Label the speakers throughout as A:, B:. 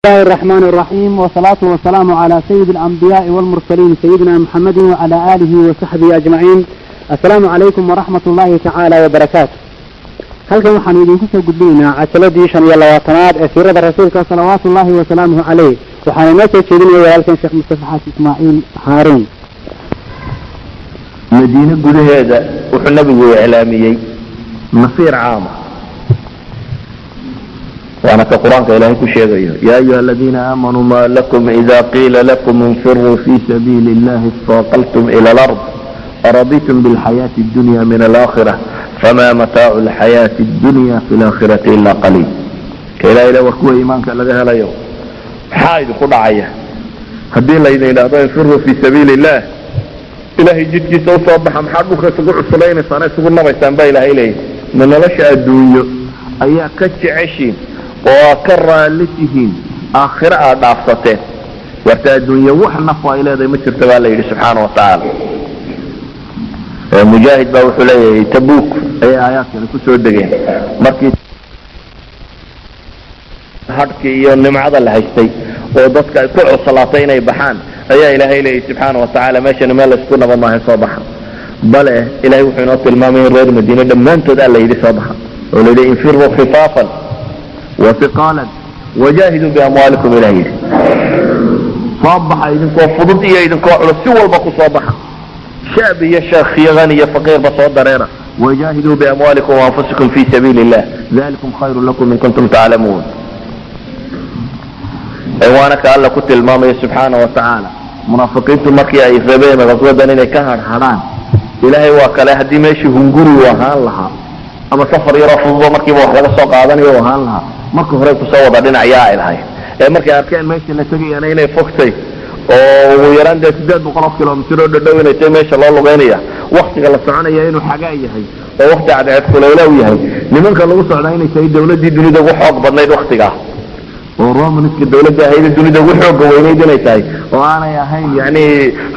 A: الله الرحمن الرحيم، والصلاة والسلام على سيد الأنبياء والمرسلين، سيدنا محمد وعلى آله وصحبه أجمعين. السلام عليكم ورحمة الله تعالى وبركاته. Halkan waxaanu idinku soo gudbinaynaa cajaladii 25aad ee siirada rasuulka salawaatu ullaahi wasalaamuhu caleyh. Waxaana inoo soo jeedinaya walaalkan Sheekh Mustafa Xaaji Ismaaciil Haaruun.
B: Madiine gudaheeda wuxuu nabigu iclaamiyey nasiir caama, waana ka Qur-aanka Ilaahay ku sheegayo: "Ya ayuha aladiina aamanuu, ma lakum ida qiila lakum infiruu fi sabiili اllahi اstaaqaltum ila alard, araditum bilxayaati اdunya min alaakhira, fama mataacu alxayaati اdunya fi laakhirati ila qaliil." Ka Ilahay le, war kuwa iimaanka laga helayo, maxaa idinku dhacaya haddii laydin idhaahdo infiruu fi sabiili illah, Ilaahay jidkiisa usoo baxa? Maxaa dhulka isugu cuslaynaysaan, isugu nabaysaan, baa Ilaahay leeyahy. Ma nolosha adduunyo ayaa ka jeceshiin oo aad ka raalli tihiin aakhiro aad dhaafsateen? Warta adduunye wax nafo ay leedahay ma jirto, baa la yidhi subxaana wa tacaala. Mujaahid baa wuxuu leeyahay Tabuk ayay aayaadkani kusoo degeen, markii hadhkii iyo nimcada la haystay oo dadka ay ku cuslaatay inay baxaan, ayaa Ilaahay leeyahy subxaana wa tacaala: meeshani meel laysku naba maaha, soo baxa. Bale Ilahay wuxuu inoo tilmaamay in reer Madiine dhammaantood alla yidhi soo baxa, oo la yidhi infiruu khifaafan wa hiqaalan wajaahiduu biamwaalikum. Ilah yidhi soo baxa idinkoo fudud iyo idinkoo culus, si walba ku soo baxa, shaab iyo sheekh iyo hani iyo faqiirba soo dareera. Wajaahiduu biamwaalikum waanfusikum fi sabiili illah, dalikum khayru lakum in kuntum taclamuun. Waana ka Alla ku tilmaamaya subxaana wa tacaala munaafiqiintu markii ay rabeen qaswadan inay ka hadhadhaan. Ilaahay waa kale, haddii meeshii hunguri u ahaan lahaa ama safar yaroo fududo markiiba wax laga soo qaadanayo u ahaan lahaa, marka hore kusoo wada dhinac yaa lahay. Ee markay arkeen meeshii la tegayana inay fogtay oo ugu yaraan dee 800 kilomitir oo dhadhow inay tahay meesha loo lugeynaya, waktiga la soconaya inuu xagaa yahay oo wakti cadceed kulayla u yahay, nimanka lagu socdaa inay tahay dawladdii dunida ugu xoog badnayd waktigaa oo Romanska dawladda ahayd dunida ugu xooga weynayd inay tahay, oo aanay ahayn yani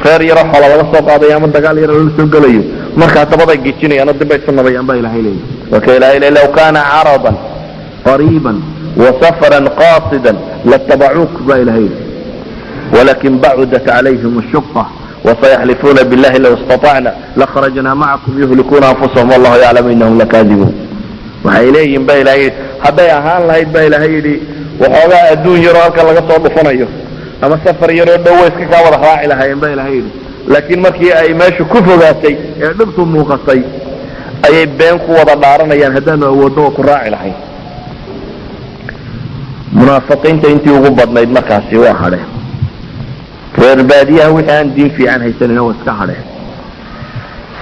B: reer yaroo xoola laga soo qaadayo ama dagaal yaro lala soo gelayo, markaa dabaday gejinayaan oo dib ay isu nabayaan, baa Ilahay leeyahy. Marka Ilahay le law kana caradan qariiban wasafaran qaasidan latabacuuk, baa Ilahay yidhi, walakin bacudat calayhim ashuqa wasayaxlifuuna billahi law istaطacna lakharajna macakum yuhlikuuna anfusahum wallahu yaclamu inahum lakaadibuun. Waxay leeyihin, ba Ilahay yidhi, hadday ahaan lahayd, ba Ilahay yidhi, waxoogaa adduun yaroo halkan laga soo dhufanayo ama safar yaroo dhowo, iska kaa wada raaci lahaayeen, ba Ilahay yidhi. Laakiin markii ay meeshu ku fogaatay ee dhibtu muuqatay ayay been ku wada dhaaranayaan: haddaanu awooddo oo ku raaci lahayn. Munaafiqiinta intii ugu badnayd markaasi waa hadheen, reer baadiyaha wixii aan diin fiican haysanina waa iska hadheen,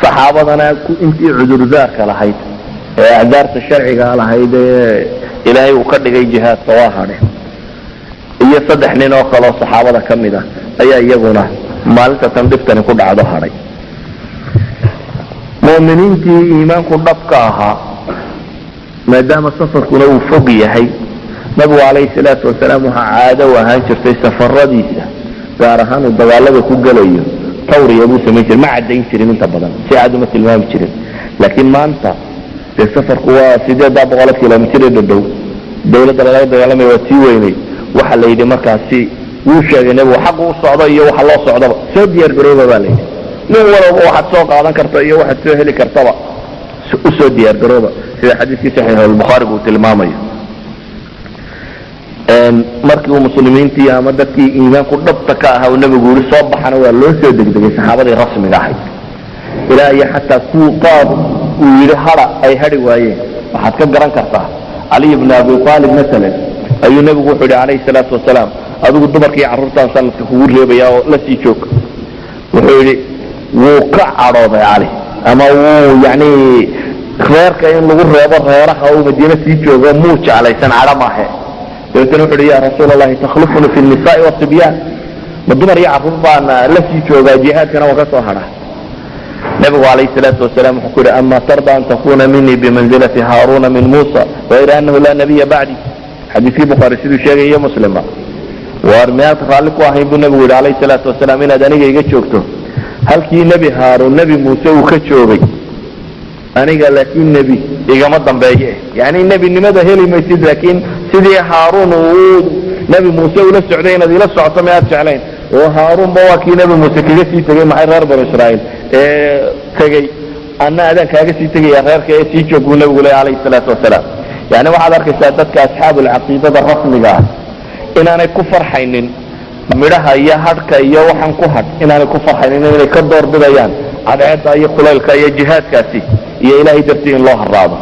B: saxaabadana intii cudurdaarka lahayd ee acdaarta sharciga lahayd ee Ilaahay uu ka dhigay jihaadka waa hadheen, iyo saddex nin oo kaleoo saxaabada ka mid ah ayaa iyaguna maalinta tan dhibtani ku dhacdo hadhay. Mu'miniintii iimaanku dhabka ahaa, maadaama safarkuna uu fog yahay, nabigu calayhi salaatu wasalaam waxaa caado u ahaan jirtay safaradiisa, gaar ahaan uu dagaalada ku gelayo, tawriya buu samayn jiray. Ma caddayn jirin inta badan, si cad uma tilmaami jirin. Laakiin maanta dee safarku waa 800 kilomitir ee dhadhow, dawladda lala dagaalamaya waa sii weynay. Waxa la yidhi markaasi wuu sheegay nebigu xaqu u socdo iyo waxa loo socdaba. Soo diyaar garooba, baa la yidhi, nin walba waxaad soo qaadan karta iyo waxaad soo heli kartaba usoo diyaar garooba, sida xadiiskii saxiixulbukhaarigu uu tilmaamayo. Markii uu muslimiintii ama dadkii iimaanku dhabta ka ahaa uu nebigu yihi soo baxana, waa loo soo degdegay saxaabadii rasmiga ahayd, ilaa iyo xataa kuwa qaar uu yidhi hada ay hadhi waayeen. Waxaad ka garan kartaa Caliy bn Abi Aalib masalan ayuu nebigu wuxuu yidhi calayhi salaatu wasalaam: adigu dumarkii carruurtaan sanadka kugu reebaya oo la sii joog. Wuxuu yidhi wuu ka cadhooday Cali, ama wuu yani reerka in lagu reebo reeraha uu Madiine sii joogo muu jeclaysan, cadho maahe. Dabeetana wuxu uhi: ya Rasuul Allahi, takhlufuni fi nisaai wasibyaan? Ma dumar iyo carruur baan la sii joogaa, jihaadkana waan ka soo hadha? Nabigu calayhi salaatu wasalaam wuxuu ku yidhi: ama tarda an takuna minii bimanzilati Haaruna min Muusa, hayra anahu laa nabiya bacdi? Xadiiskii Bukhaari siduu sheegay iyo Muslimba. Waar miyaad raalli ku ahayn, buu nabigu yidhi calayhi salaatu wasalaam, inaad aniga iga joogto halkii Nebi Haaruun Nebi Muuse uu ka joogay, aniga laakiin nebi igama dambeeye, yani nebinimada heli maysid, laakiin sidii Haaruun uu Nebi Muuse ula socday inaad ila socoto miyaad jeclayn? Oo Haaruunba waa kii Nebi Muuse kaga sii tegey maxay reer Banu Israa'iil ee tegey, anna adaan kaaga sii tegaya reerka ee sii joog buu nebigu leey calayhi salaatu wasalaam. Yani waxaad arkaysaa dadka asxaabulcaqiidada rasmiga ah inaanay ku farxaynin midhaha iyo hadhka iyo waxaan ku hadh, inaanay ku farxaynin, inay ka door bidayaan cadceedda iyo kulaylka iyo jihaadkaasi iyo Ilaahay dartii in loo haraado.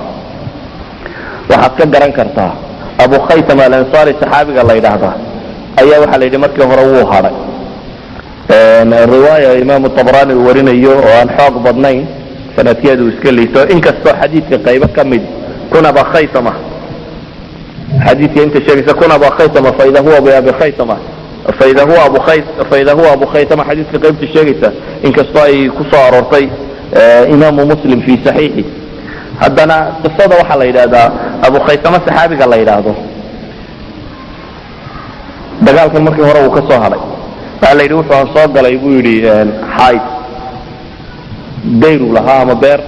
B: Waxaad ka garan kartaa Abu Khaytama Alansaari, saxaabiga la yidhaahdaa, ayaa waxaa la yidhi markii hore wuu hadhay. Riwaaya Imaamu Tabrani uu warinayo oo aan xoog badnayn, sanadkeedu iska liito, inkastoo xadiidka qaybo ka mid kun Aba Khaytama, xadiidka inta sheegaysa kun Aba Khaytama faida huwa biabi Khaytama faida huwa abu khay faida huwa Abu Khaytama, xadiidka qaybta sheegaysa inkastoo ay ku soo aroortay Imaamu Muslim fi saxiixi, haddana qisada waxaa la yidhahdaa Abu Khaytama saxaabiga la yidhaahdo dagaalkan markii hore uu ka soo hadhay. Waxaa la yidhi wuxuu aan soo galay buu yidhi xayd dayru lahaa ama beer,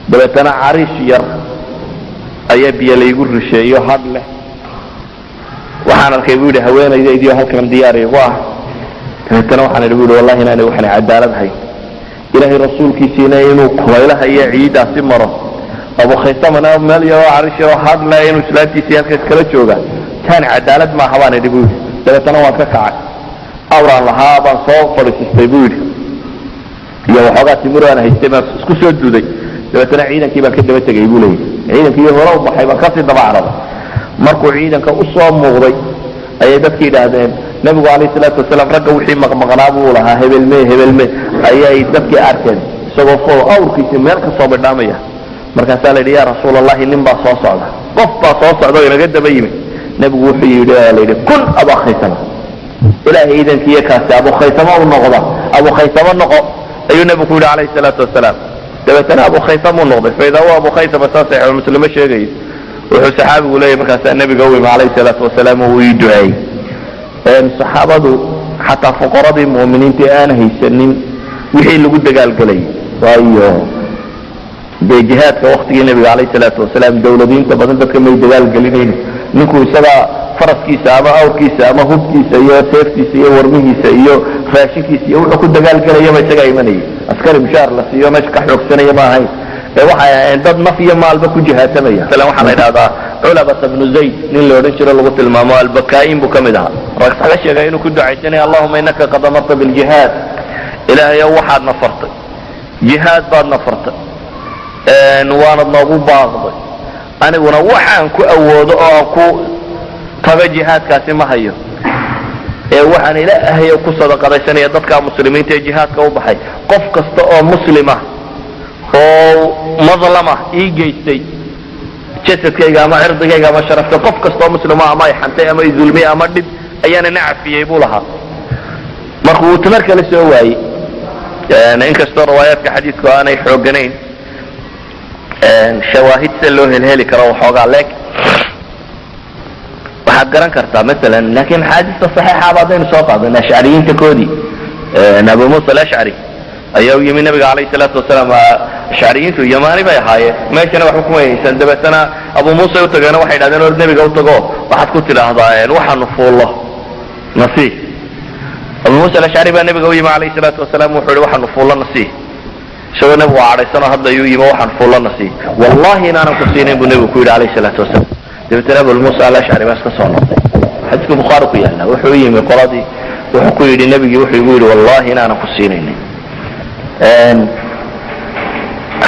B: dabeetana cariish yar ayaa biyo laygu risheeyo hadh leh. Waxaan arkay buu yidhi haweenaydaydiio halkan diyaar igu ah. Dabeetana waxaan idhi bu yidhi wallahi inaanay waxaan cadaalad hayn, Ilaahay rasuulkiisiina inuu kulaylaha iyo ciidaasi maro, Abu Khaysamana meel yaroo cariish yaroo hadh leh inuu islaantiisii halkaas kala jooga, taani cadaalad maaha baan idhi buu yidhi. Dabeetana waan ka kacay, awraan lahaa baan soo fadhiisistay buu yidhi, iyo waxoogaa timir aan haystay baan isku soo duuday. Dabeetana ciidankii baan ka daba tegay buu leeyahy, ciidankii hore u baxay baan kasii daba cararay. Markuu ciidanka u soo muuqday ayay dadki yidhaahdeen nebigu calayhi salaatu wasalaam ragga wixii maqmaqnaa buu lahaa hebelme hebelme, ayay dadkii arkeen isagoo fo awrkiisii meel ka soo bidhaamaya. Markaasaa la yidhi yaa Rasuul Allahi, nin baa soo socda, qof baa soo socda oo inaga daba yimid. Nebigu wuxuu yidhi la yidhi kun Aba Khaysama, Ilaahay iidankiiyo kaasi Abu Khaysama u noqda, Abu Khaysama noqo ayuu nebigu ku yidhi calayhi salaatu wasalaam. Dabeetana Abu Khaysama u noqday, faida huwa Abu Khaysama, saa saxiixu Muslimo sheegayo. Wuxuu saxaabigu leeyahy markaasaa nebiga u yimi calayhi salaatu wasalaam oo uu ii duceeyey. Saxaabadu xataa fuqaradii mu'miniinta ee aan haysanin wixii lagu dagaalgelayay, waayo dee jihaadka waktigii nebiga calayhi salaatu wasalaam dawladiinta badan dadka may dagaalgelinayn. Ninku isagaa faraskiisa ama awrkiisa ama hubkiisa iyo seeftiisa iyo warmihiisa iyo raashinkiisa iyo wuxuu ku dagaalgelayaba isagaa imanayay. Askari mushaar la siiyo meesha ka xoogsanaya ma ahayn ee waxay ahayn dad naf iyo maalba ku jihaatamaya. Masalan waxaa la yidhahdaa Culabata bnu Zayd nin la odhan jiro lagu tilmaamo albakaayin buu ka mid ahaa rag laga sheegay inuu ku ducaysanaya allahuma inaka qad amarta biljihaad, Ilaahayow waxaad na fartay jihaad baad na fartay, waanad noogu baaqday, aniguna waxaan ku awoodo oo aan ku tago jihaadkaasi ma hayo, ee waxaan Ilaahay ku sadaqadaysanaya dadka muslimiinta ee jihaadka u baxay, qof kasta oo muslima oo madlama ii geystay jasadkayga ama cirdigayga ama sharafta, qof kasta oo muslima ama ay xantay ama i dulmiyey ama dhib ayaana na cafiyey buu lahaa. Markuu uu tamar kale soo waayey, inkastoo riwaayaadka xadiidku aanay xooganayn, shawaahid sida loo helheli karo waxoogaa leeg waxaad garan kartaa masalan, laakiin axaadiista saxiixa ba haddaynu soo qaadana ashcariyiinta koodii Abu Musa Alashcari ayaa u yimi nabiga calayhi salaatu wasalaam. Ashcariyiintu Yamaani bay ahaayeen, meeshana waxba kuma haysan. Dabeetana Abu Muusa u tageeno, waxay idhahdeen or nebiga u tago, waxaad ku tidhaahdaa waxaanu fuullo nasiih. Abu Muusa Alashcari baa nebiga u yimi calayhi salaatu wasalaam, wuxuu yihi waxaanu fuullo nasiih. Isagoo nebigu cadhaysanoo hadlayuu yimi, waxaan fuullo nasiih. Wallahi inaanan ku siinayn buu nebigu ku yidhi calayhi salaatu wasalaam. Dabeetana Abu Muusa Alashcari baa iska soo noqday. Xadiiska Bukhaari ku yaala. Wuxuu u yimi qoladii, wuxuu ku yidhi nebigii wuxuu igu yidhi wallahi inaanan ku siinaynin.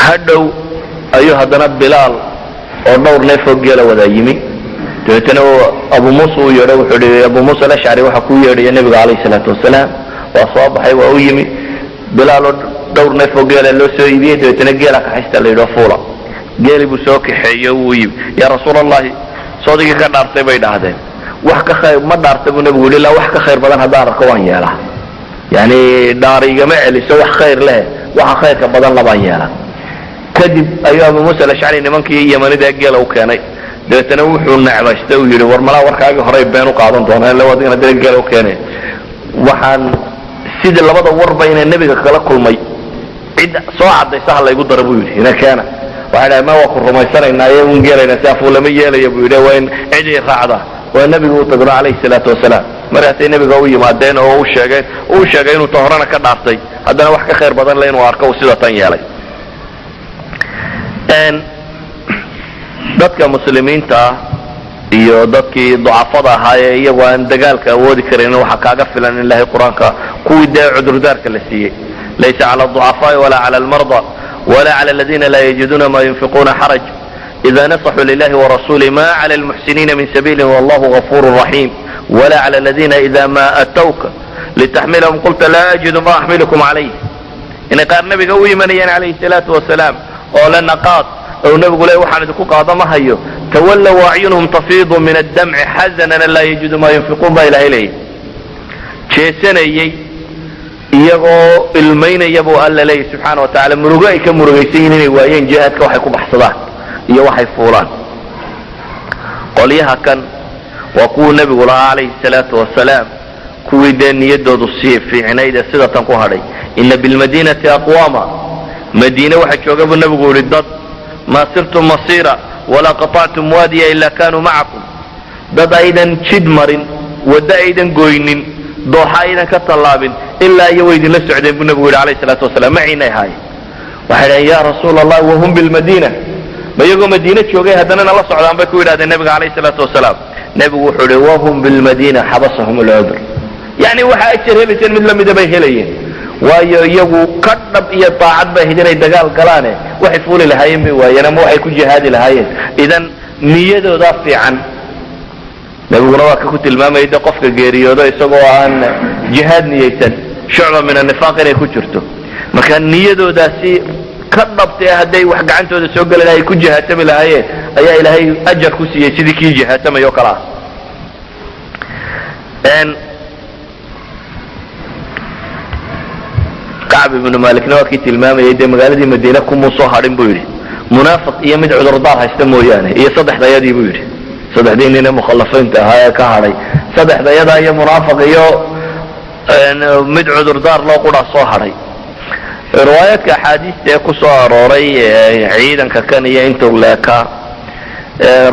B: Hadhow ayuu haddana Bilaal oo dhowr neefoo geela wadaa yimi. Dabeetana Abu Muusa uu yeedho, wuxuu yihi Abu Muusa Alashcari waxa kuu yeedhaya nebiga calayhi salaatu wasalaam. Waa soo baxay, waa u yimi. Bilaal oo dhowr neefoo geela loo soo iibiyey, dabeetana geela kaxaysta la yidhi, fuula geeli buu soo kaxeeyo. Wuu yimi, yaa Rasuul Allahi, soodigii ka dhaartay bay dhahdeen. Wax ka khayr ma dhaartay buu nebigu yidhi, ilaa wax ka khayr badan haddaan arko waan yeelaa, yani dhaar igama celiso wax khayr leh, waxa khayrka badan labaan yeelaa. Kadib ayuu Abu Muusa Alashcari nimankii Yamanida geela u keenay. Dabeetana wuxuu necmaystay uu yidhi war malaa warkaagii horey been u qaadan doonaa illa adigana dee geela u keenay. Waxaan sidii labada warba inay nebiga kala kulmay cid soo caddaysa ha laygu daro buu yidhi, ina keena. Waxay dhahay ma waa ku rumaysanaynaa ee un geelayna si afuulama yeelaya buu yidhi, waa in cid ay raacda. Waa nebiga u tagno calayhi salaatu wasalaam. Markaasay nebiga u yimaadeen oo u sheegeen, uu sheegay inuu ta horena ka dhaartay, haddana wax ka khayr badan le inuu arko uu sida tan yeelay. Dadka muslimiinta ah iyo dadkii ducafada ahaa ee iyagu aan dagaalka awoodi karin, waxaa kaaga filan in ilahay qur-aanka kuwii dee cudurdaarka la siiyey: laysa clى الضucafaai wala clى اlmarضى wla clى اladina la yajiduuna ma yunfiquuna xaraj ida naصxuu lilahi warasuli ma clى اlmuxsiniina min sabiili wallahu غafur raxiim, wla clى اladina ida ma atwka litaxmilahum qulta la ajidu ma axmilukum calayh. Inay qaar nebiga u imanayeen calayhi salaatu wasalaam oo la naqaad ou nebigu le waxaan idinku qaado ma hayo, tawallow acyunuhum tafiidu min addamci xazanan an laa yajidu maa yunfiquun baa ilahay leeyahy. Jeesanayey iyagoo ilmaynaya buu alla leeyahy subxaana wa tacala, murugo ay ka murugaysan yihin inay waayeen jihaadka waxay ku baxsadaan iyo waxay fuulaan. Qolyaha kan waa kuwuu nebigu lahaa calayhi salaatu wasalaam, kuwii dee niyadoodu sii fiicnayd ee sida tan ku hadhay: ina bilmadiinati aqwaama, madiine waxa jooga buu nebigu yihi dad, maa sirtum masiira walaa qaطactum waadiya ilaa kanuu macakum, dad aydan jid marin, waddo aydan goynin, dooxa aydan ka tallaabin, ilaa iyo way idinla socdeen buu nebigu yidhi alayh salaatu wasalaam, maciinay ahaayeen. Waxay dhaheen: ya rasuula allah, wahum bilmadiina? Ma iyagoo madiine joogay haddana nala socdaan? Bay ku yidhahdeen nebiga calayh salaatu wasalaam. Nebigu wuxuu ihi: wahum bilmadiina xabasahum alcudr. Yacni waxa ajar helayseen mid lamida bay helayeen, waayo iyagu ka dhab iyo daacad bay ahayd inay dagaal galaane, waxay fuuli lahaayeen bay waayeen ama waxay ku jihaadi lahaayeen. Idan niyadoodaa fiican. Nebiguna waa ka ku tilmaamayay de qofka geeriyoodo isagoo aan jihaad niyeysan shucba min anifaaq inay ku jirto. Marka niyadoodaasi ka dhabtee hadday wax gacantooda soo geli lahay ku jihaatami lahaayeen ayaa ilaahay ajar ku siiyey sidii kii jihaatamay oo kale ah. Kacb ibnu malikna waa kii tilmaamayay dee magaaladii madiine kumuu soo hadhin buu yidhi munaafiq iyo mid cudurdaar haysta mooyaane, iyo saddexdayadii buu yidhi, saddexdii nin ee mukhallafiinta ahaa ee ka hadhay, saddexdayadaa iyo munaafiq iyo mid cudurdaar loo quraa soo hadhay. Riwaayaadka axaadiista ee ku soo arooray ciidanka kan iyo intuu leekaa,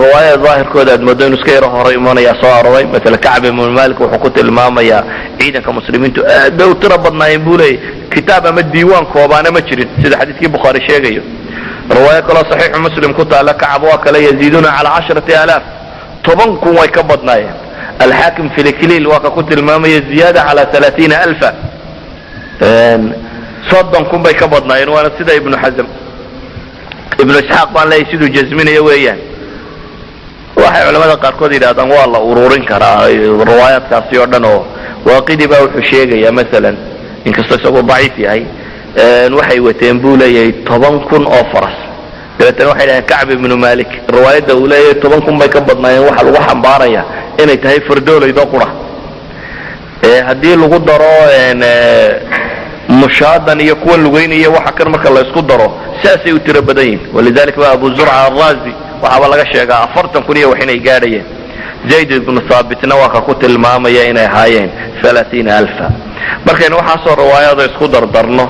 B: riwaayada daahirkooda aad moodo inu iska yaro hore imanayaa soo arooray. Maala Kacb ibnu malik wuxuu ku tilmaamayaa ciidanka muslimiintu aad bay u tiro badnaayeen buu leeyay, kitaab ama diiwaan koobaana ma jirin, sida xadiiskii Bukhaari sheegayo. Riwaayo kaloo saxiixu Muslim ku taala, Kacab waa kale yaziiduuna calaa 10,000, 10,000 way ka badnaayeen. Alxaakim fi likliil waa ka ku tilmaamaya ziyaada calaa 30,000, 30,000 bay ka badnaayeen, waana sida Ibnu Xasm, Ibnu Isxaaq baan leeyahy, siduu jasminayo weeyaan. Waxay culamada qaarkood yidhahdaan waa la ururin karaa riwaayaadkaasi oo dhan, oo Waaqidi baa wuxuu sheegayaa masalan, inkastoo isagoo daciif yahay, waxay wateen buu leeyahay 10,000 oo faras. Dabeetana waxay dhaheen Kacb ibnu Malik riwaayadda uu leeyahay 10,000 bay ka badnaayeen waxaa lagu xambaaraya inay tahay fardoolaydoo qura, haddii lagu daro mushaadan iyo kuwa lugeynaya waxa kan marka la isku daro saasay u tiro badan yihin. Walidalik ba Abu Zurca Araazi waxaaba laga sheegaa 40,000 iyo wax inay gaadhayeen. Zayd ibnu Haabitna waa ka ku tilmaamaya inay ahaayeen 30,000. Markaynu waxaasoo riwaayada isku dardarno,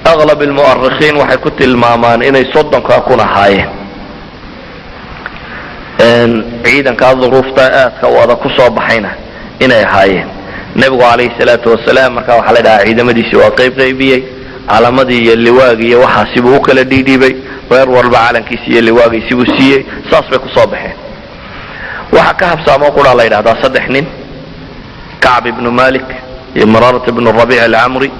B: aqlab almu'arikhiin waxay ku tilmaamaan inay 30,000 ahaayeen ciidankaa duruufta aadka u adag ku soo baxayna inay ahaayeen. Nebigu calayhi salaatu wasalaam markaa waxaa la dhahaa ciidamadiisii waa qayb qaybiyey, calamadii iyo liwaagii iyo waxaasibuu u kala dhiidhiibay, reer walba calankiisi iyo liwaagiisibuu siiyey, saas bay kusoo baxeen. Waxaa ka habsaamoo quraa la yidhahdaa saddex nin: Kacb ibnu Malik iyo Maraarat ibnu Rabiic alcamri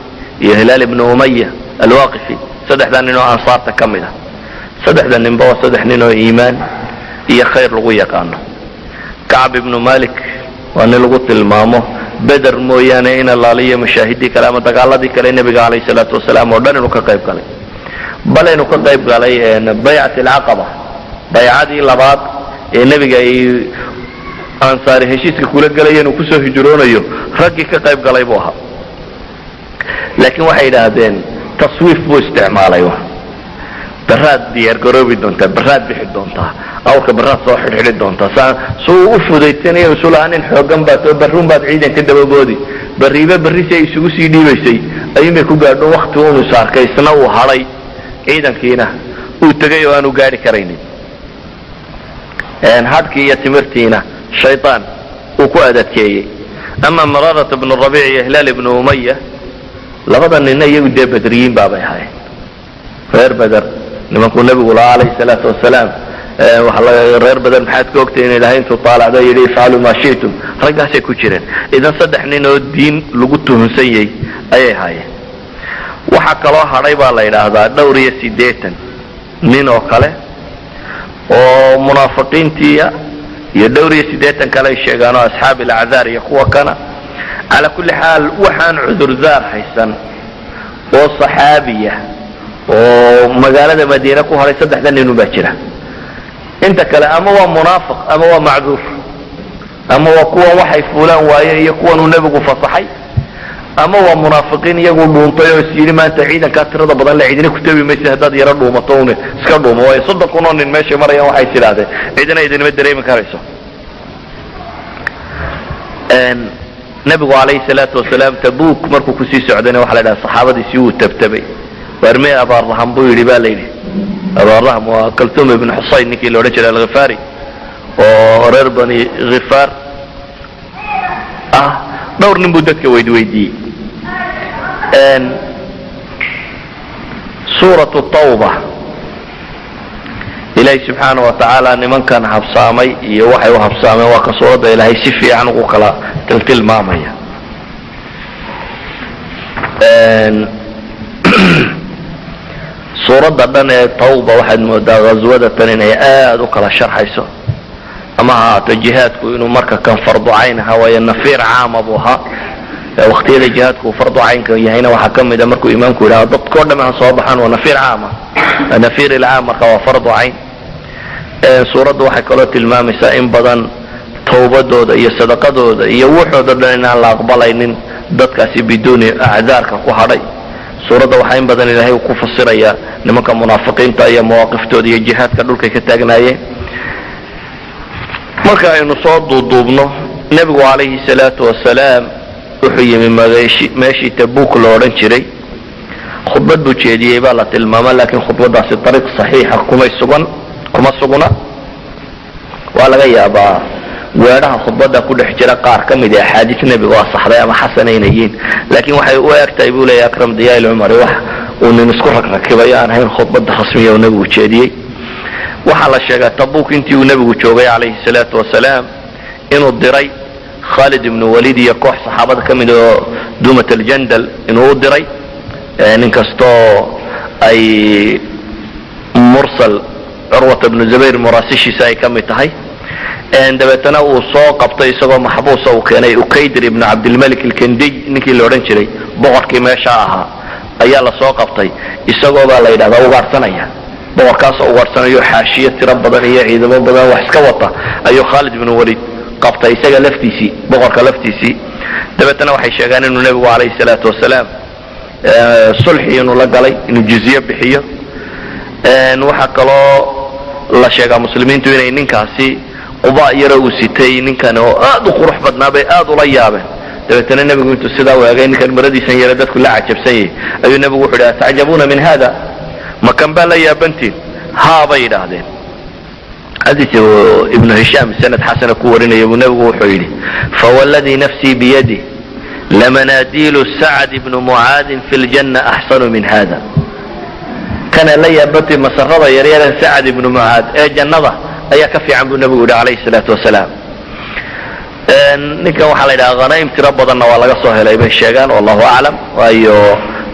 B: iyo Hilaal ibnu Umaya Alwaqifi, saddexdaa nin oo ansaarta ka mid ah. Saddexda ninba waa saddex nin oo iimaan iyo khayr lagu yaqaano. Kacb ibnu Malik waa nin lagu tilmaamo Beder mooyaane in allaaliyo mashaahidii kale ama dagaaladii kale nebiga calayh salaatu wasalaam oo dhan inuu ka qayb galay, bal inuu ka qayb galay baycat alcaqaba, baycadii labaad ee nebiga ay ansaari heshiiska kula gelayeen uu kusoo hijroonayo, raggii ka qayb galay buu ahaa. Laakiin waxay yidhaahdeen taswiif buu isticmaalay: baraad diyaar garoobi doontaa, baraad bixi doontaa, awrka baraad soo xidhxidhi doontaa, saa suu u fudaydsanaya isu lahaa nin xoogan baad oo barruun baad ciidan ka dababoodi, barriibe barri si ay isugu sii dhiibaysay ayuunbay ku gaadho wakti unu saarkay, isna uu hadhay, ciidankiina uu tegay oo aanu gaadhi karaynin. Hadhkii iyo timirtiina Shaytaan uu ku adadkeeyey. Ama Maraarata bnu Rabiic iyo Hilaal ibnu Umaya, labada ninna iyagu dee Badriyiin baabay ahaayeen, reer Beder, nimankuu Nebigu lahaa calayhi salaatu wasalaam, reer Beder maxaad ka ogtay in Ilahay intuu taalacdo yidhi ifcaluu maa shi'tum? Raggaasay ku jireen. Idan saddex nin oo diin lagu tuhunsan yahay ayay ahaayeen. Waxaa kaloo hadhay baa la yidhaahdaa dhowr iyo siddeetan nin oo kale oo munaafiqiintiia iyo dhowr iyo siddeetan kale ay sheegaan oo asxaab ilacdaar iyo kuwa kana. Calaa kulli xaal, waxaan cudurdaar haysan oo saxaabiya oo magaalada Madiine ku hadhay saddexda ninun baa jira. Inta kale ama waa munaafiq ama waa macduur ama waa kuwan waxay fuulaan waaye iyo kuwan uu Nebigu fasaxay, ama waa munaafiqiin iyagu dhuuntay oo is yidhi maanta ciidankaa tirada badan le cidina ku tabi maysa haddaad yaro dhuumato un iska dhuumo, waayo 30,000 oo nin meeshay marayaan waxay is idhaahdeen cidina idinma dareemi karayso. Nebigu calayhi salaatu wasalaam Tabuk markuu kusii socdayna waxa la idhaha saxaabadiisii wuu tabtabay. Waarmee Abaaraham buu yidhi baa la yidhi. Abaaraham waa Kaltuum ibnu Xusayn, ninkii la odhan jiray Alkhifaari oo reer Bani Khifaar ah. Dhowr nin buu dadka weydweydiiyey. Suuratu Tawba Ilaahay subxaana wa tacaala nimankan habsaamay iyo waxay u habsaameen waa ka suuradda Ilaahay si fiican ugu kala tiltilmaamaya. Suuradda dhan ee Tawba waxaad moodaa ghaswada tan inay aada u kala sharxayso, ama ha ahaato jihaadku inuu marka kan fardu cayn ahaa, waayo nafiir caama buu ahaa. Waktiyada jihaadku uu fardu caynka yahayna waxaa ka mid a markuu imaamku yidhahdo dadkao dham ha soo baxaan, waa nafiir caama, nafiir ilcaam, marka waa fardu cayn. Suuraddu waxay kaloo tilmaamaysaa in badan tawbadooda iyo sadaqadooda iyo wuxooda dhan inaan la aqbalaynin dadkaasi biduuni acdaarka ku hadhay. Suuradda waxaa in badan Ilaahay ku fasirayaa nimanka munaafiqiinta iyo mawaaqiftooda iyo jihaadka dhulkay ka taagnaayeen. Marka aynu soo duuduubno, Nebigu calayhi salaatu wasalaam wuxuu yimi mageeshi meeshii Tabuk lo odhan jiray. Khudbad buu jeediyey baa la tilmaama, laakiin khudbadaasi ariiq saxiixa kumay sugan, kuma sugna. Waa laga yaabaa weedhaha khudbadda ku dhex jira qaar ka mid a axaadiis nebiga oo asaxday ama xasana yihiin, laakiin waxay u eg tahay buu leeyahy Akram Diyaa Ilcumari wax uu nin isku ragrakibayo aan ahayn khudbadda rasmiya uu nebigu jeediyey. Waxaa la sheegaa Tabuk intii uu nebigu joogay calayhi salaatu wasalaam inuu diray Khalid ibnu Walid iyo koox saxaabada ka mid oo Dumat Aljandal inuu u diray, nin kastoo ay mursal Curwata ibnu Zubayr muraasishiisa ay ka mid tahay. Dabeetana uu soo qabtay isagoo maxbuusa, uu keenay Ukaydir ibnu Cabdilmalik Alkendiy, ninkii la odhan jiray boqorkii meesha ahaa ayaa la soo qabtay isagoo baa la yidhahdaa ugaadhsanaya. Boqorkaasoo ugaadhsanayo xaashiyo tiro badan iyo ciidamo badan wax iska wata ayuu Khaalid ibnu Walid qabtay isaga laftiisii, boqorka laftiisii. Dabeetana waxay sheegaan inuu nebigu calayhi salaatu wasalaam sulxi inuu la galay, inuu jizye bixiyo. Waxaa kaloo la sheegaa muslimiintu inay ninkaasi quba yaro uu sitay ninkan oo aad u qurux badnaa bay aad ula yaabeen. Dabeetana nebigu intuu sidaa u eegay ninkan maradiisan yare dadku la cajabsan yahay ayuu nebigu wuxu yidhi, atacjabuuna min hada? Makan baa la yaabantiin? Haa bay yidhaahdeen. Xadiis Ibnu Hishaam sanad xasana ku warinaya buu nebigu wuxuu yidhi, fawalladii nafsii biyadih lamanaadiilu Sacd ibnu Mucaadin fi ljanna axsanu min hada. Kana la yaabantiin masarada yaryare Sacad ibnu Mucaad ee jannada ayaa ka fiican buu nebigu yidhi calayhi salaatu wasalaam. Ninkan waxaa la yidhaha khanaa'im tiro badanna waa laga soo helay bay sheegaan, wallahu aclam, waayo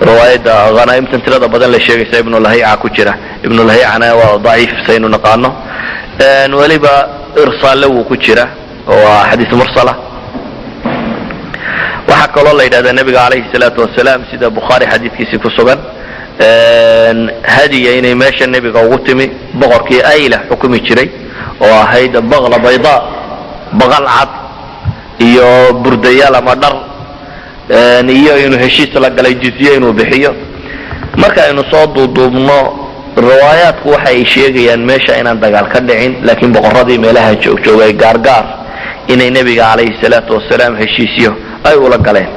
B: riwaayadda khanaa'imtan tirada badan la sheegaysa Ibnu Lahiica ku jira, Ibnu Lahiicana waa daciif saynu naqaano, weliba irsaalle wuu ku jira oo waa xadiis mursala. Waxaa kaloo la yidhahdaa nebiga calayhi salaatu wasalaam, sida Bukhaari xadiidkiisii ku sugan, hadiya inay meesha nebiga ugu timi boqorkii Ayla xukumi jiray oo ahayd baqla bayda, baqal cad iyo burdayaal ama dhar, iyo inuu heshiis la galay jizye inuu bixiyo. Marka aynu soo duuduubno, riwaayaadku waxa ay sheegayaan meesha inaan dagaal ka dhicin, laakiin boqorradii meelaha joogjoogay gaargaar inay nebiga calayhi salaatu wasalaam heshiisyo ay ula galeen.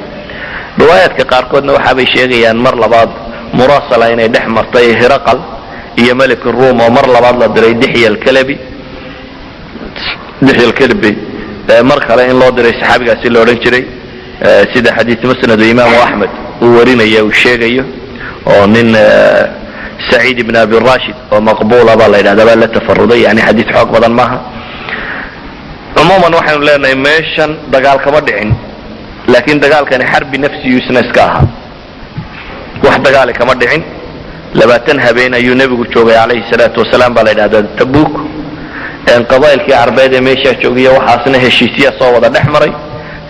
B: Riwaayaadka qaarkoodna waxaabay sheegayaan mar labaad muraasala inay dhex martay Hiraqal iyo melik Ruum oo mar labaad la diray Dixya Alkalabi, Dixya Alkalbi Mar kale in loo diray saxaabigaasi la odhan jiray, sida xadiis musnadu imaamu Axmed uu warinaya uu sheegayo, oo nin Saciid ibn Abi Rashid oo maqbuula baa la yidhahda baa la tafaruday. Yani xadiis xoog badan maaha. Cumuuman waxaynu leenahay meeshan dagaal kama dhicin, laakiin dagaalkani xarbi nafsiyu isna iska ahaa, wax dagaali kama dhicin. 20 habeen ayuu nebigu joogay calayhi salaatu wasalaam baa la yidhahdaa Tabuk. Qabailkii Carbeed ee meeshaa joogiya waxaasna heshiisya soo wada dhex maray,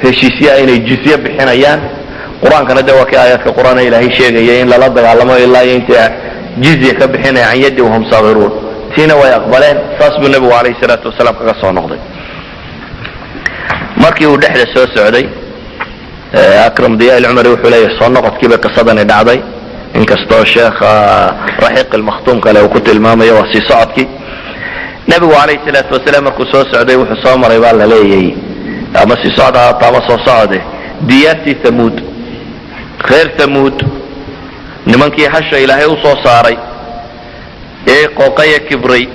B: heshiisyaa inay jizye bixinayaan. Qur-aankana de waa kii aayaadka Qur-aan Ilaahay sheegaya in lala dagaalamo ilaa iyo intay jizya ka bixinaya can yadi wahum saagiruun. Tiina way aqbaleen. Saas buu nebigu calayhi salaatu wasalaam kaga soo noqday. Markii uu dhexda soo socday, Akram Diya Ilcumari wuxuu leeyahay soo noqodkiibay qisadani dhacday, inkastoo sheekha Raxiiq Ilmakhtuum kale uu ku tilmaamayo waa sii socodkii. Nebigu calayhi salaatu wasalaam markuu soo socday wuxuu soo maray baa la leeyay, ama sii socda haata ama soo socode, diyaartii Thamuud, reer Thamuud, nimankii hasha Ilaahay u soo saaray ee qooqaya kibray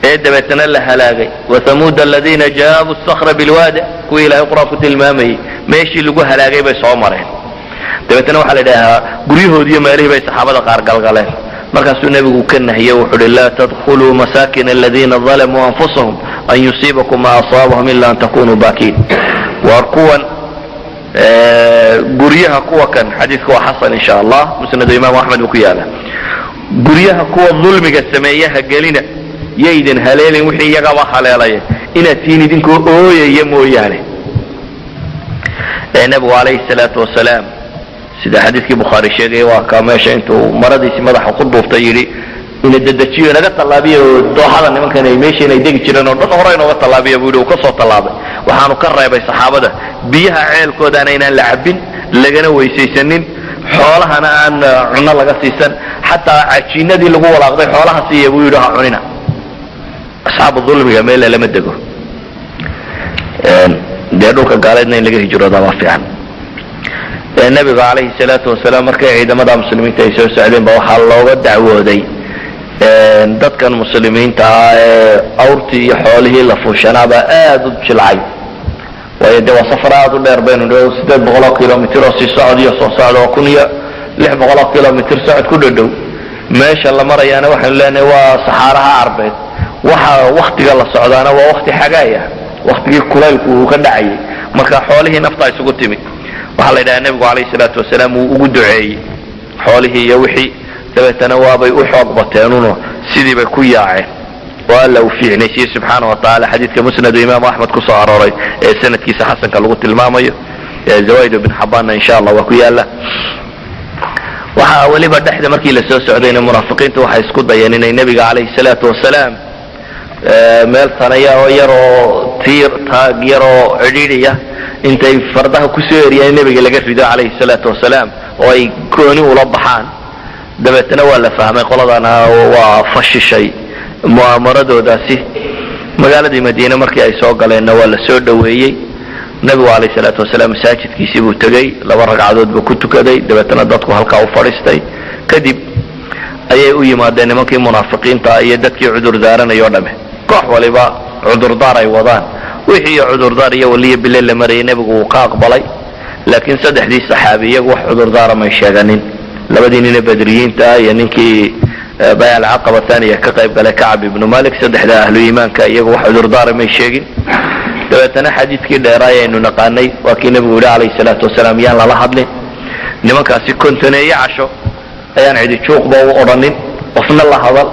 B: ee dabeetana la halaagay. Wathamuud aladiina jaabuu sakra bilwaadi, kuwii Ilahay Qur-aan ku tilmaamayey, meeshii lagu halaagay bay soo mareen. Dabeetana waxaa la idhahaa guryahoodiiyo meelihii bay saxaabada qaar galgaleen. Markaasuu nebigu ka nahiyey, wuxu uhi: "Laa tadkhuluu masaakin aladiina dalamuu anfusahum an yusiibakum ma asaabahum ila an takunuu baakiin." Waar kuwan guryaha kuwa kan, xadiidka waa xasan insha Allah, musnadu Imaamu Axmed buu ku yaala, guryaha kuwa dulmiga sameeyaha gelina, yaydin haleelin wixii iyagaba haleelaya inaad tihiin idinkoo ooyaya mooyaane. Nebigu calayhi salaatu wasalaam, sida xadiidkii Bukhaari sheegaya, waa ka meesha intuu maradiisii madaxa ku duuftay yidhi: "Ina dedejiyo, inaga tallaabiyo dooxada nimankan ay meesha inay degi jireen oo dhan hore inooga tallaabiya," buu yidhi. Uu ka soo tallaabay. Waxaanu ka reebay saxaabada biyaha ceelkoodaana inaan la cabbin, lagana weysaysanin, xoolahana aan cunno laga siisan, xataa cajiinadii lagu walaaqday xoolaha siiya buu yidhi, ha cunina. Asxaabu dulmiga meele lama dego. Dee dhulka gaaleedna in laga hijroodaa waa fiican. Nebiga calayhi salaatu wasalaam markay ciidamada muslimiinta ay soo socdeen ba waxaa looga dacwooday dadkan muslimiinta ah ee awrtii iyo xoolihii la fuushanaabaa aada u jilcay, waayo dee waa safar aada u dheer baynu 800 oo kilomitr oo sii socod iyo soo socod oo 1600 oo kilomitr socod ku dhadhow. Meesha la marayaana waxaynu leenahay waa saxaaraha Carbeed. Waxa waktiga la socdaana waa wakti xagaay ah, waktigii kulaylku uu ka dhacayay. Marka xoolihii nafta isugu timi. Waxaa la yidhaha nebigu calayhi salaatu wasalaam wuu ugu duceeyey xoolihii iyo wixii, dabeetana waabay u xoog bateenuno sidii bay ku yaaceen oo Alla uu fiicnaysiiyey subxaana wa tacaala. Xadiidka musnadu Imaamu Axmed ku soo arooray ee sanadkiisa xasanka lagu tilmaamayo, Zawaid ibn Xabaanna insha Allah waa ku yaala. Waxaa weliba dhexda markii la soo socdayna munaafiqiintu waxay isku dayeen inay nebiga calayhi salaatu wasalaam meel tanaya oo yaroo tiir taag yaroo cidhiidhiya intay fardaha kusoo eriyaan in nebiga laga rido calayhi salaatu wasalaam oo ay gooni ula baxaan. Dabeetna waa la fahmay, qoladana waa fashishay mu'aamaradoodaasi. Magaaladii Madiine markii ay soo galeenna waa la soo dhoweeyey. Nebigu calayhi salaatu wasalaam masaajidkiisii buu tegey, laba ragcadood buu ku tukaday, dabeetna dadku halkaa u fadhiistay. Kadib ayay u yimaadeen nimankii munaafiqiinta iyo dadkii cudur daaranay o dhame, koox waliba cudurdaar ay wadaan. Wixii cudurdaar iyo waliya bile la marayay nebigu wuu ka aqbalay, laakiin saddexdii saxaabi iyagu wax cudurdaara may sheeganin, labadii nine Badriyiinta iyo ninkii bayc alcaqaba thaniya ka qayb galay, Kacab ibnu Malik. Saddexda ahlu iimaanka iyagu wax cudurdaara may sheegin. Dabeetana xadiidkii dheeraay aynu naqaanay waa kii nebigu yihi calayhi salaatu wasalaam: "Yaan lala hadlin nimankaasi." 50 casho ayaan cidi juuqba u odhanin, qofna la hadal.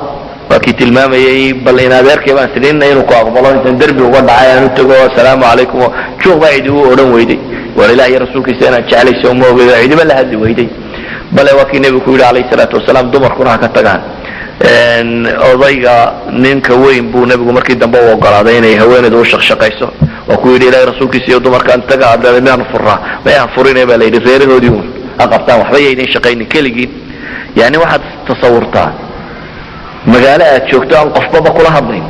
B: Waa kii tilmaamayay: "Bal in adeerkay baan sidinna inuu ku aqbalo intaan derbi uga dhacay aan u tago, asalaamu calaykum." Juuq baa cidi u odhan weyday. "War Ilaah iyo rasuulkiisa inaan jeclayso uma ogeyo." Cidiba la hadli weyday. Bale waa kii nebigu ku yidhi calayhi salaatu wasalaam: "Dumarkuna ha ka tagaan odayga." Ninka weyn buu nebigu markii dambe u ogolaaday inay haweeneydu u shaqshaqayso. Waa ku yidhi: "Ilahay rasuulkiisa iyo dumarkaan taga miyaanu furnaa?" "Mayaan furine," baa la yidhi, "reerahoodii un ha qabtaan, waxba yaydin shaqaynin keligiin." Yani waxaad tasawurtaa magaalo aad joogto aan qofbaba kula hadlayn,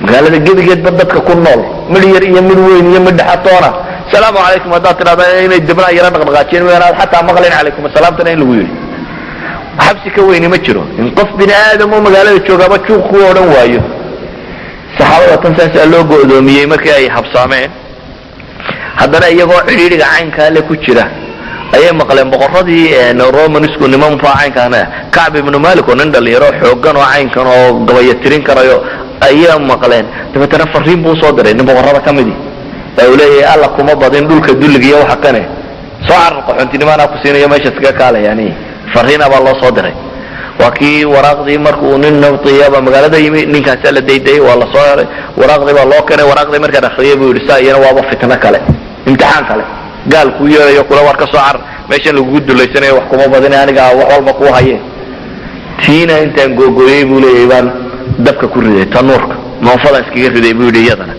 B: magaalada gebigeedba dadka ku nool, mid yar iyo mid weyn iyo mid dhexatoona, "Asalaamu calaykum" haddaad tidhahda inay dibnaa yaro dhaqdhaqaajiyeen mooyaane aad xataa maqlayn calaykum asalaamtana in lagu yidhi. Xabsi ka weyni ma jiro in qof bini aadam oo magaalada joogaaba juuq ku odhan waayo. Saxaabada tan saasaa loo go'doomiyey markii ay habsaameen. Haddana iyagoo cidhiidhiga caynkaa le ku jira ayay maqleen boqoradii Romanisku nimanfaa caynkaana, Kacb ibnu Malik oo nin dhalinyaro xoogan oo caynkan oo gabayo tirin karayo ayaa maqleen. Dabeetana fariin buu usoo diray nin boqorada ka midi ee uu leeyahay, "Alla kuma badin dhulka dulliga iyo waxa kane, soo carar, qaxoontinimo anaa ku siinayo, meesha iskaga kaala." Yani fariina baa loo soo diray. Waa kii waraaqdii markuu nin nabtiyaba magaalada yimi, ninkaasaa la daydayay, waa la soo helay, waraaqdii baa loo keenay. Waraaqdii markaan akriyay, buu yidhi, saa iyana waaba fitno kale, imtixaan kale, gaal kuu yeerayo kula war ka soo carar meeshan lagugu dulaysanayo, wax kuma badin, aniga wax walba kuu haye. Tiina intaan googooyey, buu leeyahay, baan dabka ku riday, tanuurka moonfadaan iskaga riday, buu yidhi iyadana.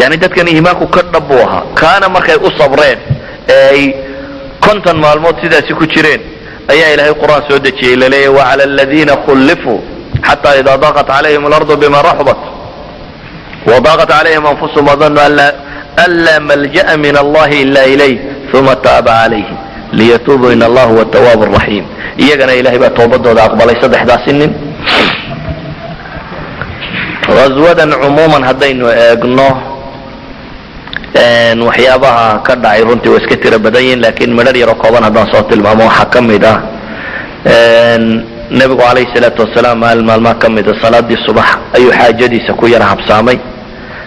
B: Yani dadkan iimaanku ka dhab buu ahaa. Kaana markay u sabreen ee ay 50 maalmood sidaasi ku jireen ayaa Ilaahay Qur-aan soo dejiyey laleeyahy: وعلى الذين خلفوا حتى إذا ضاقت عليهم الأرض بما رحبت وضاقت عليهم أنفسهم وظنوا أن لا ملجأ من الله إلا إليه ثم تاب عليهم ليتوبوا إن الله هو التواب الرحيم. Iyagana Ilahay baa toobadooda aqbalay saddexdaasi nin. Ghaswadan cumuuman haddaynu eegno, waxyaabaha ka dhacay runtii waa iska tiro badan yihin, laakiin midhar yaroo kooban haddaan soo tilmaamo, waxaa ka mid ah nebigu calayhi salaatu wasalaam maalin maalmaha ka mida salaadii subax ayuu xaajadiisa ku yara habsaamay.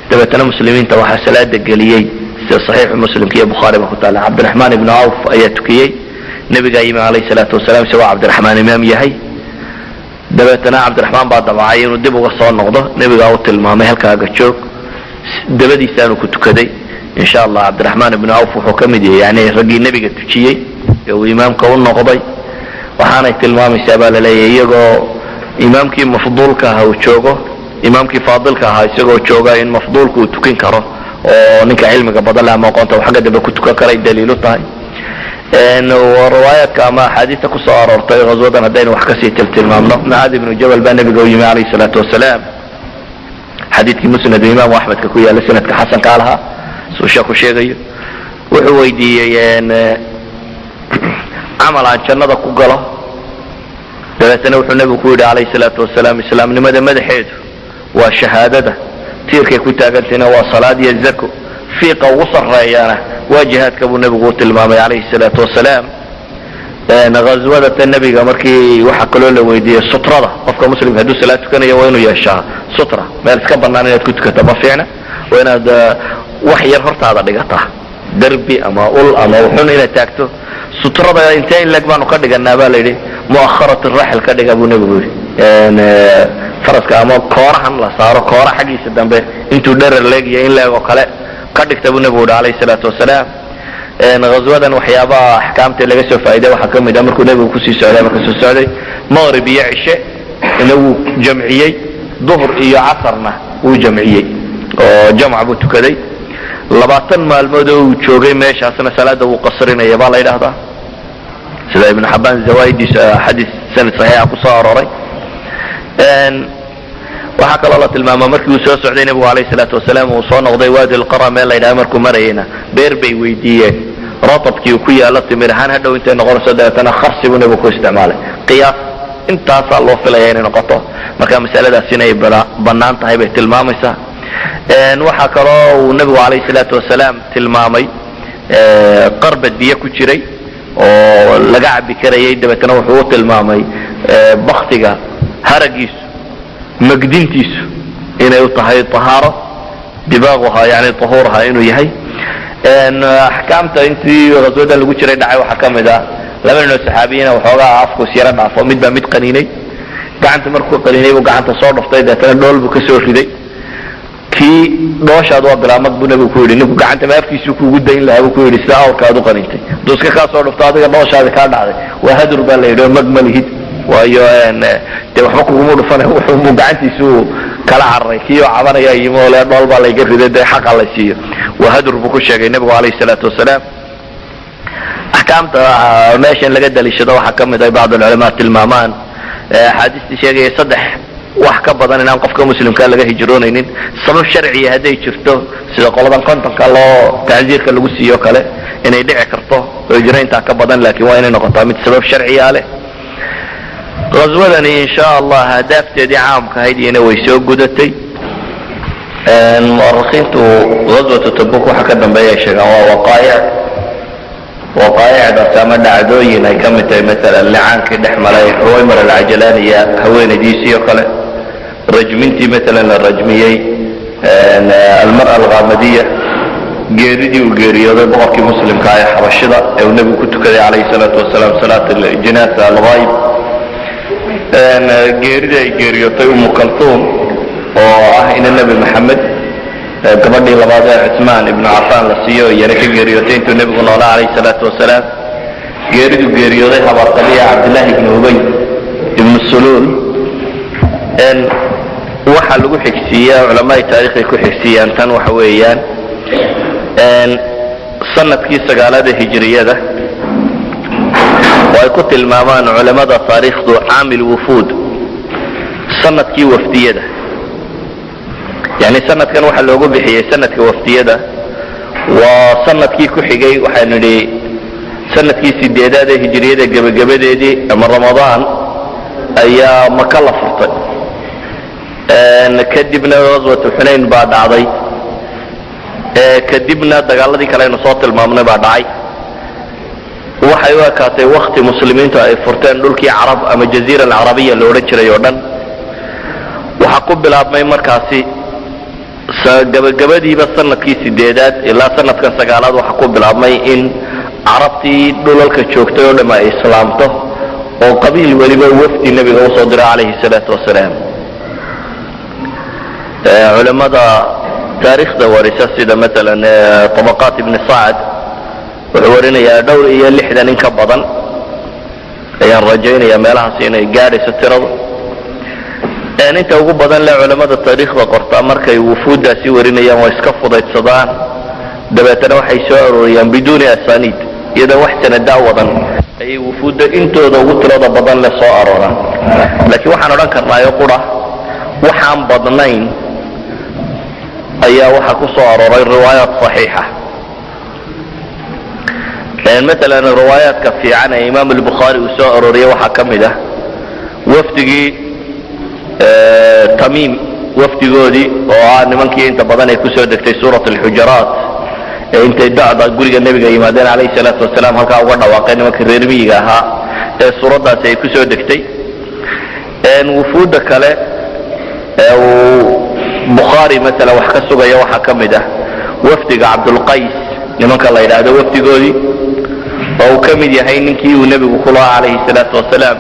B: Dabeetana muslimiinta waxaa salaada geliyey, sida saxiixu Muslimka iyo Bukhaari ba ku taala, Cabdiraxmaan ibnu Cawf ayaa tukiyey. Nebigaa yimi calayhi salaatu wasalaam isagoo Cabdiraxmaan imaam yahay. Dabeetana Cabdiraxmaan baa dabacay inuu dib uga soo noqdo. Nebigaa u tilmaamay, "Halkaaga joog." Dabadiisaanu ku tukaday. Insha Allah Cabdiraxmaan ibnu Cawf wuxuu ka mid yahay yani raggii nebiga tujiyey ee uu imaamka u noqday. Waxaanay tilmaamaysaa, baa laleeyahay, iyagoo imaamkii mafduulka ahaa uu joogo, imaamkii faadilka ahaa isagoo jooga, in mafduulka uu tukin karo oo ninka cilmiga badan leh ama aqoonta uu xagga dambe ku tukan karay daliilu tahay. Riwaayaadka ama axaadiista kusoo aroortay ghaswadan haddaynu wax kasii tiltilmaamno, Mucaad ibnu Jabal baa nebiga u yimi calayhi salaatu wasalaam. Xadiidkii Musnad Imaamu Axmedka ku yaala, sanadka xasankaa lahaa, suu sheeku sheegayo, wuxuu weydiiyey camal aan jannada ku galo. Dabeetana wuxuu nebigu ku yidhi calayhi salaatu wasalaam, "Islaamnimada madaxeedu waa shahaadada, tiirkay ku taagantahina waa salaad iyo zako, fiiqa ugu sarreeyana waa jihaadka," buu nebigu u tilmaamay calayhi salaatu wasalaam. Ghaswadata nebiga markii waxaa kaloo la weydiiyey sutrada. Qofka muslimka hadduu salaad tukanayo waa inuu yeeshaa sutra, meel iska banaan inaad ku tukato ma fiicna, waa inaad wax yar hortaada dhigataa, derbi ama ul ama wuxun inaad taagto. "Sutrada intee in leeg baanu ka dhiganaa?" baa la yidhi. "Mu'akharat raxil ka dhiga," buu nebigu yidhi. Faraska ama koorahan la saaro, koora xaggiisa dambe intuu dherer leegiyo in leeg oo kale ka dhigta, buu nebigu yidhi calayhi salaatu wasalaam. Ghaswadan waxyaabaha axkaamta laga soo faa'iday waxaa ka mid ah, markuu nebigu kusii socday ama kasoo socday, maqrib iyo cishe ina wuu jamciyey, duhr iyo casarna wuu jamciyey oo jamc buu tukaday. 20 maalmood oo uu joogay meeshaasna salaada wuu qasrinaya baa la yidhaahdaa, sida Ibnu Xabaan zawaa'idiisa xadiis sanad saxiixa kusoo arooray. Waxaa kaloo la tilmaamaa markii uu soo socday nebigu calayhi salaatu wasalaam, uu soo noqday, Waadi Lqara meel la yidhaha markuu marayayna, beer bay weydiiyeen ratabkii uu ku yaalo timir ahaan hadhow intay noqonayso. Dabeetana kharsi buu nebigu ku isticmaalay, qiyaas intaasaa loo filaya inay noqoto. Marka masaladaas inay bannaan tahay bay tilmaamaysaa. Waxaa kaloo uu nebigu calayhi salaatu wasalaam tilmaamay qarbad biyo ku jiray oo laga cabi karayay. Dabeetana wuxuu u tilmaamay baktiga haragiisu, magdintiisu inay u tahay tahaaro, dibaaquha yani tahuurha inuu yahay. Axkaamta intii ghaswadan lagu jiray dhacay waxaa ka mid ah laba ninoo saxaabiyiina waxoogaa afku is yaro dhaafo, mid baa mid qaniinay gacanta. Markuu qaniinay buu gacanta soo dhuftay, deetana dhool buu kasoo riday. "Kii dhooshaad waa bilaamad," buu nebigu ku yidhi. "Ninku gacanta ma afkiisu kuugu dayn lahaa?" buu ku yidhi. "Sida awrka aad u qaniintay hadduu iska kaa soo dhufto, adiga dhooshaadi kaa dhacday waa hadur," baa la yidhi, "oo mag ma lihid, waayo dee waxba kuguma dhufana." Wuxuu gacantiisu kala cararay kii oo cabanaya yimi oo le, "Dhool baa layga riday, dee xaqa la siiyo." Waa hadur buu ku sheegay nebigu calayhi salaatu wasalaam. Axkaamta meeshan laga daliishado waxaa ka mid ay bacd alculamaa tilmaamaan axaadiistii sheegaya saddex wax ka badan inaan qofka muslimkaa laga hijroonaynin, sabab sharciya hadday jirto, sida qoladan 50-ka loo tacsiirka lagu siiyo kale, inay dhici karto oo hijro intaa ka badan, laakiin waa inay noqotaa mid sabab sharciya leh. Ghaswadani insha Allah ahdaafteedii caamka ahayd iyana way soo gudatay. Mu'arikhiintu ghaswatu Tabuk waxa ka dambeeya ay sheegaan waa waqaa'ic, waqaa'icdaas ama dhacdooyin ay ka mid tahay maalan licaankii dhex maray Xuwaymar Alcajalaani iyo haweenaydiisii oo kale, rajmintii maalan la rajmiyey almar'a alghaamadiya, geeridii uu geeriyooday boqorkii Muslimka ee Xabashida ee uu Nebigu ku tukaday calayhi salaatu wasalaam salaat aljanaasa alghaayib, geeridii ay geeriyootay Umu Kaltuum oo ah ina Nebi Maxamed, gabadhii labaad ee Cusmaan Ibnu Cafaan la siiyo, iyana ka geeriyootay intuu Nebigu noolaa calayhi salaatu wasalaam, geeriduu geeriyooday habaarqabiya Cabdillahi Ibnu Ubay Ibnu Suluul. Waxaa lagu xigsiiyaa, culamaai taarikhday ku xigsiiyaan tan, waxa weeyaan sanadkii 9aad ee hijriyada, oo ay ku tilmaamaan culamada taariikhdu caamil wufuud, sanadkii wafdiyada. Yani sanadkan waxaa loogu bixiyey sanadka wafdiyada waa sanadkii ku xigay, waxaynu nidhi sanadkii 8aad ee hijriyada gebagabadeedii ama Ramadaan ayaa Maka la furtay, kadibna ghaswatu Xunayn baa dhacday, kadibna dagaaladii kale aynu soo tilmaamnay baa dhacay. Waxay u ekaatay wakti muslimiintu ay furteen dhulkii Carab ama Jaziira Alcarabiya la odhan jiray oo dhan. Waxaa ku bilaabmay markaasi gabagabadiiba sanadkii 8aad ilaa sanadkan 9aad, waxaa ku bilaabmay in Carabtii dhulalka joogtay oo dham ay islaamto oo qabiil weliba wafdi Nebiga usoo diro calayhi salaatu wasalaam. Culamada taariikhda warisa sida maalan Tabaqaat Ibni Sacad wuxuu warinayaa dhowr iyo 60 in ka badan ayaan rajaynaya meelahaas inay gaadhayso tiradu. Inta ugu badan le culamada taariikhda qortaa markay wufuuddaasi warinayaan waa iska fudaydsadaan, dabeetana waxay soo arooriyaan biduuni asaniid, iyadoon wax sanadaa wadan ayay wufuudda intooda ugu tirada badan le soo arooraan. Laakiin waxaan odhan karnaayo qura waxaan badnayn ayaa waxaa ku soo arooray riwaayaat صaxiixa. Maalan riwaayaadka fiican ee Imaam Albukhaari uu soo arooriyey waxaa ka mid ah wafdigii Tamiim, wafdigoodii oo ah nimankii inta badan ay kusoo degtay suurat Alxujaraat, ee intay dacda guriga Nebiga yimaadeen calayhi salaatu wasalaam halkaa uga dhawaaqeen, nimankii reer miyiga ahaa ee suuraddaasi ay kusoo degtay. Wufuudda kale ee uu Bukhaari maalan wax ka sugaya waxaa ka mid ah wafdiga Cabdulqays nimanka la yidhaahdo wafdigoodii, oo uu ka mid yahay ninkii uu Nebigu kulahaa calayhi salaatu wasalaam: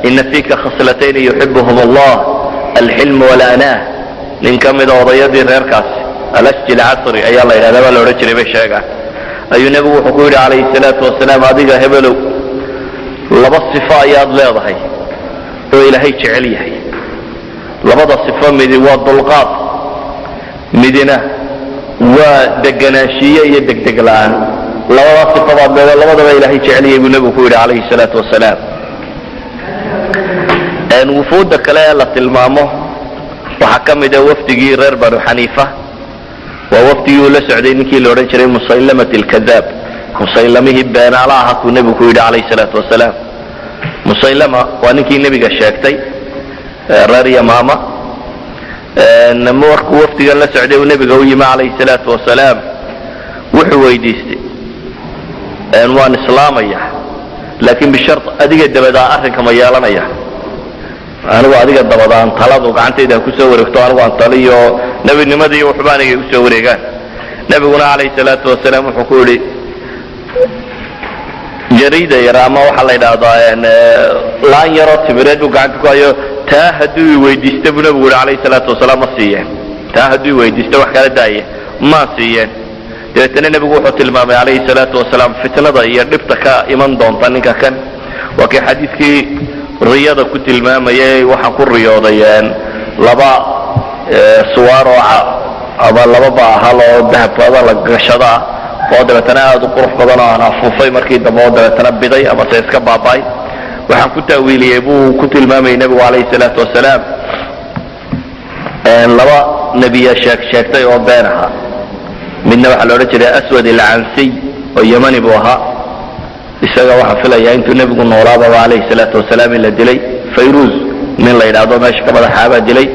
B: "Ina fiika khaslatayni yuxibuhum Allah, alxilm walaanah." Nin ka mida odayadii reerkaasi, Alasji Alcasri ayaa la yidhahdaa baa la odhan jiray bay sheegaan, ayuu Nebigu wuxuu ku yidhi calayhi salaatu wasalaam: "Adiga hebelow, laba sifo ayaad leedahay oo Ilaahay jecel yahay. Labada sifo midi waa dulqaad, midina waa deganaanshiye iyo degdeg la'aan. Labadaa sifo baad leedahay, labadaba Ilaahay jecel yahay," buu Nebigu ku yidhi calayhi salaatu wasalaam. Wufuudda kale ee la tilmaamo waxaa ka mid ah wafdigii reer Banu Xaniifa. Waa wafdigii uu la socday ninkii la odhan jiray Musaylamat Alkadaab, Musaylamihii beenaala ahaa kuu Nebigu ku yidhi calayhi salaatu wasalaam. Musaylama waa ninkii Nebiga sheegtay reer Yamaama. Markuu wafdigan la socday uu Nebiga u yimi calayhi salaatu wasalaam, wuxuu weydiistay: "Waan islaamaya, laakiin bishart, adiga dabadaa arrinka ma yeelanaya? Anigu adiga dabadaan taladu gacantayda ha kusoo wareegto, anigu aan taliyo, nebinimadii waxba anigay usoo wareegaan." Nebiguna calayhi salaatu wasalaam wuxuu ku yidhi jariida yar ama waxaa la yidhaahdaa laan yaroo timireed buu gacanta ku hayo. "Taa hadduu i weydiista," buu Nebigu yihi calayhi salaatu wasalaam, "ma siiyeen. Taa hadduu i weydiista, wax kala daaye, ma siiyeen." Dabeetana Nebigu wuxuu tilmaamay calayhi salaatu wasalaam fitnada iyo dhibta ka iman doonta ninka kan. Waa kii xadiidkii riyada ku tilmaamayay: "Waxaan ku riyooday laba suwaar oo ama laba baahal oo dahabkooda la gashadaa oo dabeetana aad u qurux badan oo aan afuufay markii dambe oo dabeetana biday ama se iska baaba'ay. Waxaan ku taawiiliyey," buu ku tilmaamayay Nebigu calayhi salaatu wasalaam, "laba nebiya sheeg sheegtay oo been ahaa. Midna waxaa la odhan jiray Aswad Alcansiy oo Yemani buu ahaa. Isaga waxaan filayaa intuu Nebigu noolaababa calayhi salaatu wasalaam in la dilay. Fayruuz nin la yidhaahdo meesha ka madaxaabaa dilay."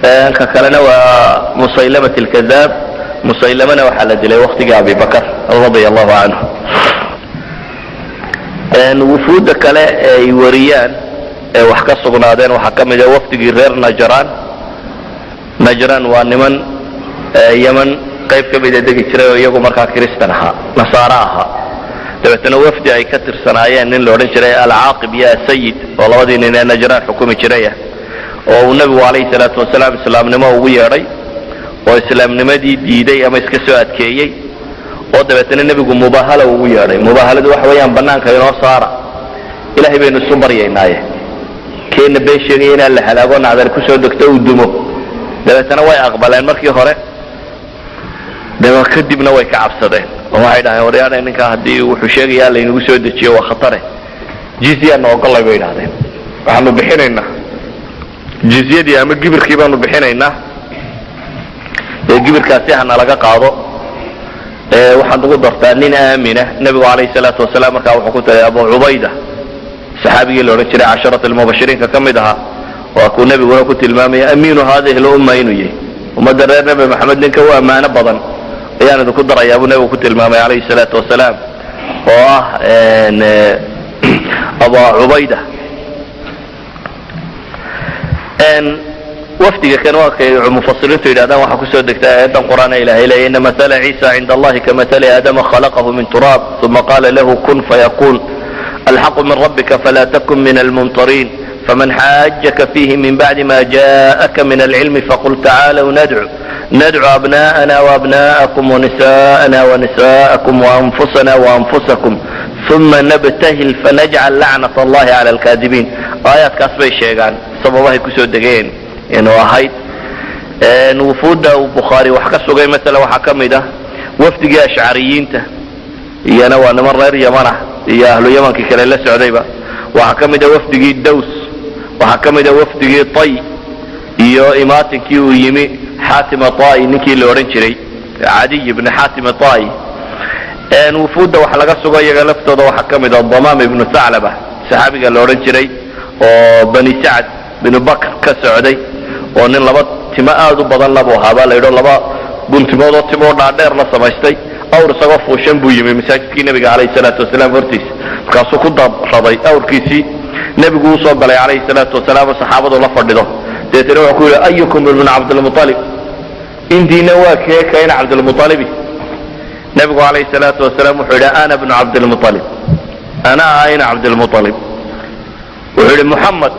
B: Ka kalena waa Musaylamat alkadaab. Musaylamana waxaa la dilay waktigii Abibakar radia Allahu canhu. Wufuudda kale ay wariyaan ee wax ka sugnaadeen waxaa ka mid ah wafdigii reer Najraan. Najraan waa niman Yeman qayb ka mida degi jiray oo iyagu markaa Kiristan ahaa, Nasaare ahaa. Dabeetana wafdi ay ka tirsanaayeen nin la odhan jiray Alcaaqib iyo Asayid, oo labadii nin ee Najraan xukumi jiraya, oo uu Nebigu calayhi salaatu wasalaam islaamnimo ugu yeedhay, oo islaamnimadii diiday ama iska soo adkeeyey, oo dabeetana Nebigu mubaahala ugu yeedhay. Mubaahaladu waxa weeyaan banaanka inoo saara, Ilaahay baynu isu baryaynaaye, keenna been sheegaya inaan la halaago, nacdal kusoo degto, uu dumo. Dabeetana way aqbaleen markii hore, daba kadibna way ka cabsadeen oo waxay dhaheen, waryaadha, ninkaa haddii wuxuu sheegayaa laynagu soo dejiyo waa khatare, jizyaana ogolay bay idhahdeen. Waxaanu bixinaynaa jizyadii ama gibirkii baanu bixinaynaa, ee gibirkaasi hana laga qaado, waxaad ugu dartaa nin aamina. Nebigu calayhi salaatu wasalaam markaa wuxuu ku taray Abu Cubayda, saxaabigii la odhan jiray, casharat almubashiriinka ka mid ahaa. Waa kuu nebiguna ku tilmaamaya amiinu hadihi lumma inuu yahay. Ummadda reer Nebi Maxamed ninka u ammaano badan ayaan idinku darayaa buu nebigu ku tilmaamay calayhi salaatu wasalaam, oo ah Aba Cubayda. Wafdiga kan waa kay mufasiriintu yidhahdaan waxaa kusoo degta aayadan Qur'aan ee Ilahay leeya, ina mathala Ciisa cinda Allahi kamathali Aadama, khalaqahu min turaab uma qala lahu kun fayakun, alxaqu min rabbika fala takun min almumtariin, faman xaajaka fihi min bacdi ma jaءaka min alcilmi faqul tacaalow nadcu abna'ana وabna'akum وnisa'ana وnisa'akum وanfusana وanfusakum uma nabtahil fanajcal lacnat Allahi cala alkaadibiin. Aayaadkaas bay sheegaan sababahay kusoo degeen inuu ahayd. Wufuudda uu Bukhaari wax ka sugay maala waxaa ka mid ah wafdigii Ashcariyiinta, iyana waa niman reer Yaman ah iyo ahlu Yamankii kale la socdayba. Waxaa ka mid ah wafdigii Dows, waxaa ka mid ah wafdigii Tay iyo imaatinkii uu yimi Xaatim Atai, ninkii la odhan jiray Cadiy ibni Xaatim Atai. Wufuudda wax laga sugo iyaga laftooda waxaa ka mid ah Damaam ibnu Thaclaba, saxaabiga la odhan jiray, oo Bani Sacd binu Bakr ka socday, oo nin laba timo aad u badan labu ahaa baa la yidho, laba guntimood oo timoo dhaadheer la samaystay. Awr isagoo fuushan buu yimi masaajidkii Nebiga calayhi salaatu wasalaam hortiisa, markaasuu ku dabraday awrkiisii. Nebigu usoo galay calayhi salaatu wasalaam oo saxaabadu la fadhido. Dabeetana wuxuu ku yidhi, ayukum ibnu Cabdilmualib? Intiina waa kee kaina Cabdilmualibi? Nebigu calayhi salaatu wasalaam wuxuu yidhi, ana bnu Cabdilmualib, ana ayna Cabdilmualib. Wuxuu yidhi, Muxamed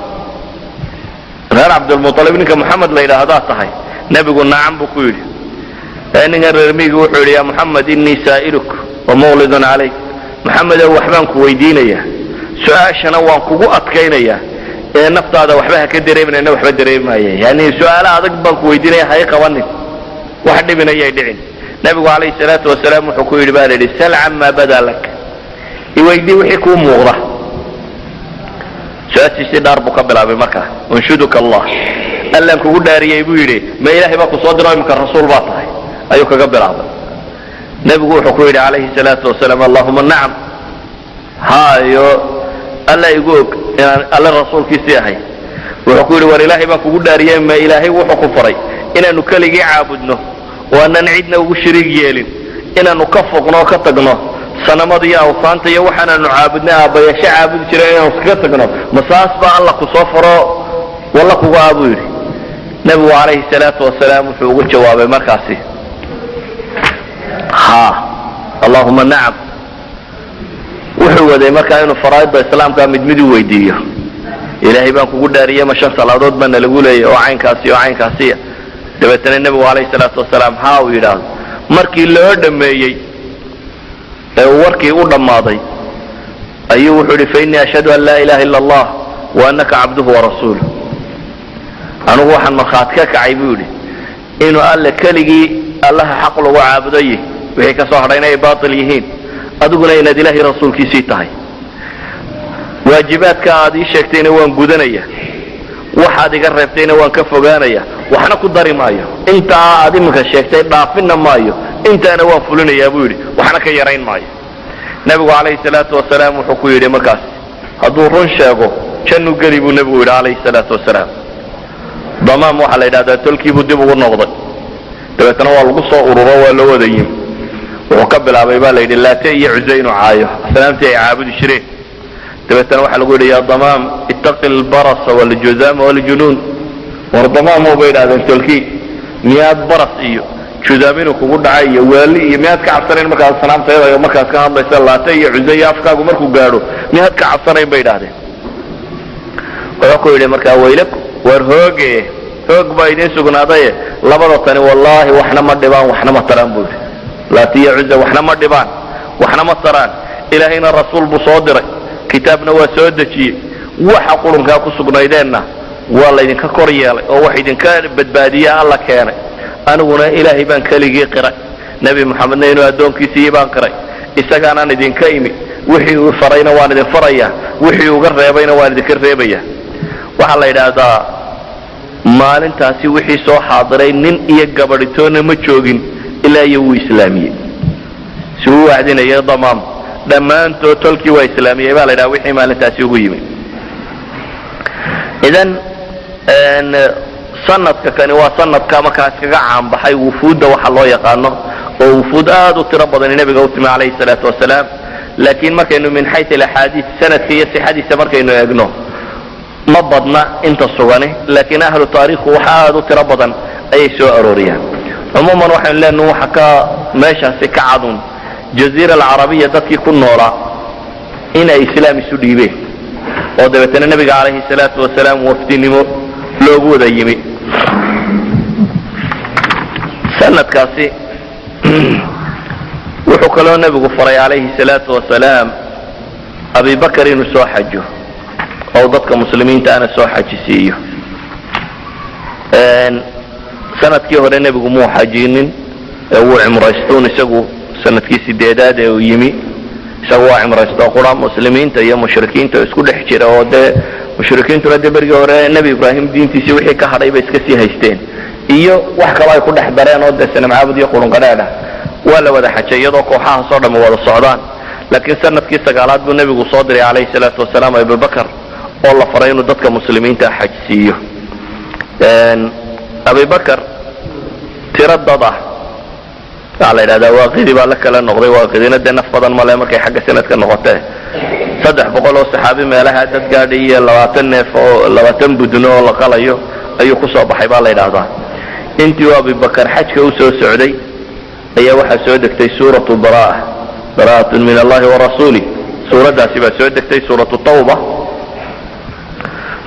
B: reer Cabdilmualib, ninka Muxamed la yidhaahdaa tahay? Nebigu nacam buu ku yidhi. Ninkan reer miigi wuxuu yidhi, ya Muxamed, inii saa'iluk wa muqlidun calayk. Muxamedow, waxbaan ku weydiinayaa, su-aashana waan kugu adkaynayaa, ee naftaada waxba ha ka dareeminayna, waxba dareemaya, yani su-aalo adag baan ku weydiinaya, ha i qabanin, wax dhibinayay dhicin. Nebigu calayhi salaatu wasalaam wuxuu ku yidhi, baa la yidhi, sal camaa badaa lak, iweydii wixii kuu muuqda. Su-aashiisii dhaar buu ka bilaabay markaa. Unshuduka Allah, Allaan kugu dhaariyey buu yidhi, ma Ilaahay baa ku soo diro, imika rasuul baa tahay? Ayuu kaga bilaabay. Nebigu wuxuu ku yidhi calayhi salaatu wasalaam, allahuma nacam, hayo, Alla igu og inaan Alle rasuulkiisii ahay. Wuxuu ku yidhi, war Ilaahay baan kugu dhaariyey, ma Ilaahay wuxuu ku faray inaanu keligii caabudno oo aanan cidna ugu shariig yeelin, inaanu ka foqno oo ka tagno sanamada iyo awsaanta iyo waxaanaanu caabudnay, aabbayasho caabudi jiray, inaanu iskaga tagno? Ma saas baa Alla ku soo faro walla kugu ah? Buu yidhi. Nebigu calayhi salaatu wasalaam wuxuu ugu jawaabay markaasi, ha, allahuma nacam. Wuxuu waday markaa inuu faraa'idda islaamka mid mid u weydiiyo. Ilaahay baan kugu dhaariyey, ma shan salaadood baa nalagu leeyay oo caynkaasi oo caynkaasiya? Dabeetana nebigu calayhi salaatu wasalaam ha uu yidhaahdo. Markii loo dhammeeyey ee uu warkii u dhammaaday ayuu wuxuu yidhi, fa innii ashhadu an laa ilaha illa Allah wa annaka cabduhu warasuuluh. Anigu waxaan markhaati ka kacay, buu yidhi, inuu Alle keligii Allaha xaq lagu caabudo yihi, wixii ka soo hadhayna ay baatil yihiin, adiguna inaad Ilaahay rasuulkiisii tahay. Waajibaadka aad ii sheegtayna waan gudanaya, waxaad iga reebtayna waan ka fogaanaya, waxna ku dari maayo. Intaa aad iminka sheegtay dhaafinna maayo, intaana waan fulinayaa, buu yidhi, waxna ka yarayn maayo. Nebigu calayhi salaatu wasalaam wuxuu ku yidhi markaas, hadduu run sheego jannu geli, buu nebigu yidhi calayhi salaatu wasalaam. Damaam waxaa la yidhahdaa tolkiibuu dib ugu noqday, dabeetna waa lagu soo ururo, waa loo wada yimi. Wuxuu ka bilaabay baa la yidhi Laate iyo Cuze inuu caayo, asnaamtii ay caabudi jireen. Dabeetna waxaa lagu yidhi: "Ya Damaam, ittaqi albarasa waljuzaama waljunuun." "War Damaamow," bay yidhahdeen tolkii, "miyaad baras iyo judaam inuu kugu dhacay iyo waali iyo miyaad ka cabsanayn markaad asnaamtayada markaad ka hadlaysa Laate iyo Cuze iyo afkaagu markuu gaadho, miyaad ka cabsanayn?" bay yidhahdeen. Wuxuu ku yidhi markaa: "Waylakum, war hooge, hoog baa idiin sugnaadaye, labada tani wallaahi waxna ma dhibaan, waxna ma taraan," buu yidhi. "Laate iyo Cuze waxna ma dhibaan, waxna ma taraan. Ilaahayna rasuul buu soo diray, kitaabna waa soo dejiyey. Waxa qurunkaa ku sugnaydeenna waa laydinka kor yeelay oo wax idinka badbaadiya Alla keenay. Aniguna Ilaahay baan keligii qiray, Nebi Moxamedna inuu addoonkiisii baan qiray, isagaanaan idinka imi. Wixii uu farayna waan idin farayaa, wixii uga reebayna waan idinka reebaya." Waxaa la yidhaahdaa maalintaasi wixii soo xaadiray nin iyo gabadhitoonna ma joogin ilaa iyo wuu islaamiyey. Si uu wacdinayay Damaam, dhammaantood tolkii waa islaamiyey baa la yidhaha wixii maalintaasi ugu yimi. Idan sanadka kani waa sanadka markaa iskaga caanbaxay wufuudda waxa loo yaqaano, oo wufuud aad u tiro badani nebiga u timi calayhi salaatu wasalaam. Laakiin markaynu min xayu alaxaadiis, sanadka iyo sixadiisa markaynu eegno, ma badna inta sugani, laakiin ahlu taariikhu waxa aad u tiro badan ayay soo arooriyaan. Cumuuman waxaynu leenaha waxa ka meeshaasi ka cadun Jaziira Alcarabiya dadkii ku noolaa inay islaam isu dhiibeen, oo dabeetana nebiga calayhi salaatu wasalaam wafdinimo loogu wada yimi. Sanadkaasi wuxuu kaloo nebigu faray calayhi salaatu wasalaam Abibakar inuu soo xajo oo dadka muslimiinta ana soo xajisiiyo. Sanadkii hore nebigu muu xajinin ee wuu cimraystuun. Isagu sanadkii sideedaad ee uu yimi isagu waa cimraysto qura, muslimiinta iyo mushrikiinta isku dhex jira, oo dee mushrikiintuna dee berigii hore Nebi Ibraahim diintiisii wixii ka hadhay bay iska sii haysteen iyo wax kaloo ay ku dhex dareen oo dee sanam caabud iyo qurunqadhaadh ah. Waa la wada xajay iyadoo kooxahaasoo dhamm wada socdaan. Laakiin sanadkii sagaalaad buu nebigu soo diray calayhi salaatu wasalaam Abubakar, oo la faray inuu dadka muslimiinta xajsiiyo. Abibakar tiro dad ah waxaa la yidhahdaa Waaqidi baa la kala noqday. Waaqidina dee naf badan male markay xagga sanadka noqotee. 300 oo saxaabi meelaha dad gaadhay iyo 20 neef oo 20 budno oo la qalayo ayuu ku soo baxay baa la yidhaahdaa. Intii uu Abibakar xajka usoo socday ayaa waxaa soo degtay suuratu baraa, bara'atun min Allahi warasuulih. Suuraddaasi baa soo degtay, suuratu Tawba.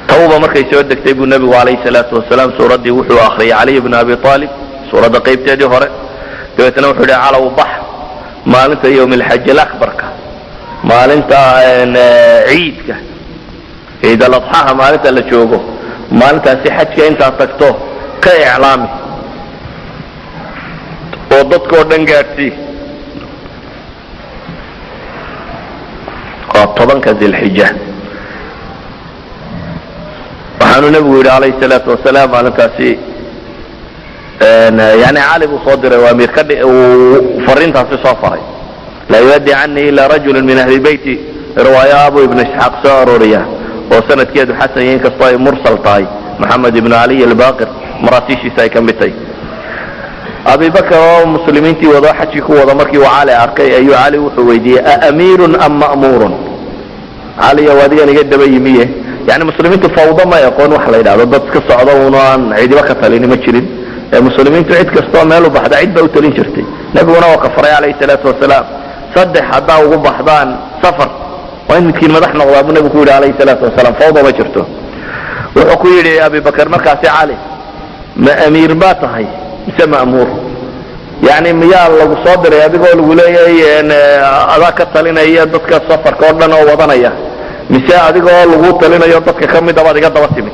B: Tawba markay soo degtay buu nebigu calayhi salaatu wasalaam suuraddii wuxuu akhriyay Caliy bna Abi Aalib suuradda qaybteedii hore. Dabeetna wuxuu yidhi: "Calow, bax maalinta yowm alxaj alakbarka, maalinta ciidka, ciid aladxaha maalinta la joogo, maalintaasi xajka intaad tagto ka iclaami oo dadkoo dhan gaadhsii." Waa 10-ka Dilxija. Waxaanu nebigu yidhi calayhi salaatu wasalaam maalintaasi, yani Cali buu soo diray oo amiir ka uu fariintaasi soo faray: "Laa yuaddi canii ila rajulu min ahli beyti." Riwaayo abu Ibnu Isxaaq soo arooriya oo sanadkeedu xasan yahay, inkastoo ay mursal tahay, Moxamed ibnu Caliy albaqir maraasiishiisa ay ka mid tahay. Abibakar oo muslimiintii wado xajkii ku wado, markii uu Cali arkay ayuu Cali wuxuu weydiiyey: "Aamiirun am ma'muurun, Caliyow, adigan iga daba yimiye?" Yani muslimiintu fawdo may aqoon wax la yidhahdo, dad iska socdo uno aan cidiba ka talini ma jirin. Muslimiintu cid kastoo meel u baxda cid ba u talin jirtay. Nebiguna waa ka faray calayhi salaatu wasalaam: "Saddex haddaa ugu baxdaan safar, waa in midkiin madax noqdaa," buu nebigu ku yidhi calayhi salaatu wasalaam. Fawdo ma jirto. Wuxuu ku yidhi Abibakar markaasi Cali: "Ma amiir baa tahay mise ma'muur? Yani miyaa lagu soo diray adigoo lagu leeyahay adaa ka talinaya dadka safarka oo dhan oo wadanaya, mise adigoo lagu talinayo dadka ka mida baad iga daba timi?"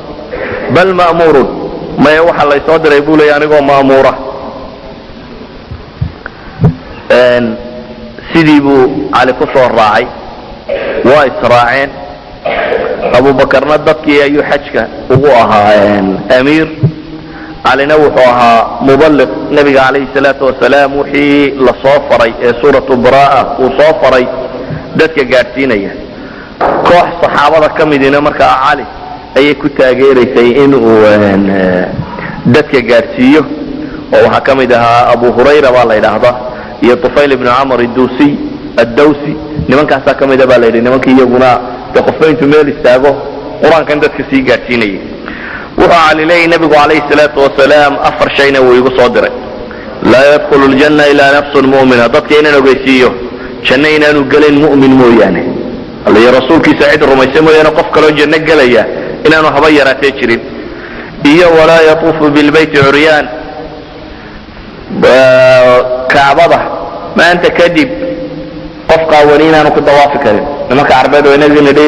B: "Bal ma'muurun." "Maya, waxaa laysoo diray," buu leeya, "anigoo ma'muura." Sidii buu Cali ku soo raacay, waa israaceen. Abubakarna dadkii ayuu xajka ugu ahaa amiir, Calina wuxuu ahaa muballiq, nebiga calayhi salaatu wasalaam wixii la soo faray ee suuratu baraa uu soo faray dadka gaadhsiinaya. Koox saxaabada ka midina markaa Cali Ayay ku taageeraysay in uu dadka gaadhsiiyo, oo waxaa ka mid ahaa Abu Hurayra baa la yidhaahdaa iyo Tufayl ibnu Camr Idusiy Addawsi. Nimankaasaa ka mida baa la yidhi, nimankii iyaguna de qofba intuu meel istaago Qur-aankan dadka sii gaadhsiinayay. Wuxuu Cali leeyay, nebigu calayhi salaatu wasalaam afar shayna wuu igu soo diray: laa yadkhulu ljanna ilaa nafsun mu'mina, dadka inaan ogeysiiyo janno inaanu gelin mu'min mooyaane, Alla iyo rasuulkiisa cid rumaysa mooyaane qof kaloo janno gelaya inaanu haba yaraatee jirin, iyo walaa yatuufu bilbeyti curyaan, Kacbada maanta kadib qof qaawani inaanu ku dawaafi karin. Nimanka Carbeed oo inagii nidhi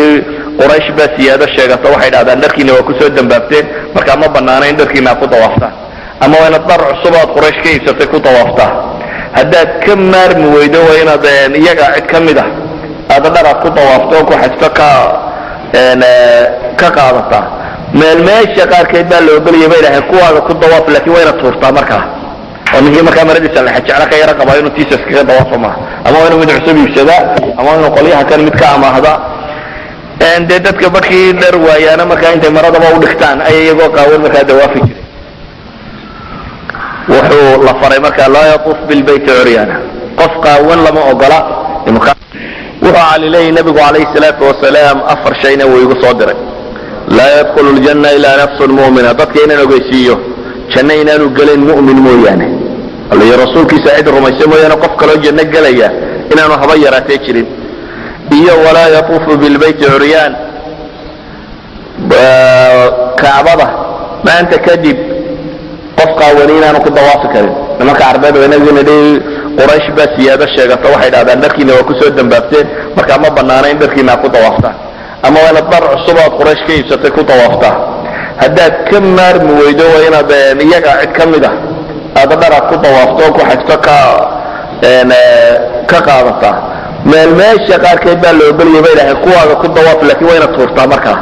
B: Quraysh baa siyaado sheegato, waxay dhahdaan dharkiina waa kusoo dambaabteen, markaa ma banaana in dharkiina aad ku dawaaftaan, ama waa inaad dhar cusub aad Quraysh ka iibsatay ku dawaaftaa. Haddaad ka maarmi weydo, waa inaad iyaga cid ka mid ah aada dhar aad ku dawaafto oo ku xajto ka qaadataa. Meel meesha qaarkeed baa la ogolaya bay dhaaheen kuwaaga ku dawaaf, laakiin waa inaad tuurtaa markaa, oo ninkii markaa maradiisa lexejeclo ka yaro qabaa inuu tiisa iskaga dawaafo maaha, ama waa inuu mid cusub iibsadaa, ama waa inuu qolyaha kan mid ka amaahda. Dee dadka markii dhar waayaana markaa intay maradaba udhigtaan ayay iyagoo qaawan markaa dawaafi jiray. Wuxuu la faray markaa laa yatuuf bilbeyti curyaana, qof qaawan lama ogola. Wuxuu Cali leeyay, nebigu calayhi salaatu wasalaam afar shayna wuu igu soo diray: laa yadkhulu ljanna ilaa nafsun mu'mina, dadka inaan ogeysiiyo janno inaanu gelin mu'min mooyaane, Alla iyo rasuulkiisa cid rumaysa mooyaane qof kaloo janno gelaya inaanu haba yaraatee jirin, iyo walaa yatuufu bilbeyti curyaan, Kacbada maanta kadib qof qaawani inaanu ku dawaafi karin. Nimanka Carbeed oo inagii nidhi Quraysh baa siyaado sheegato, waxay dhahdaan dharkiina waa kusoo dambaabteen, markaa ma banaana in dharkiina aad ku dawaaftaan, ama waa inaad dhar cusub aad Quraysh ka iibsatay ku dawaaftaa. Haddaad ka maarmi weydo, waa inaad iyaga cid ka mid ah aada dhar aad ku dawaafto oo ku xajto ka qaadataa. Meel meesha qaarkeed baa la ogolaya bay dhaaheen kuwaaga ku dawaaf, laakiin waa inaad tuurtaa markaa,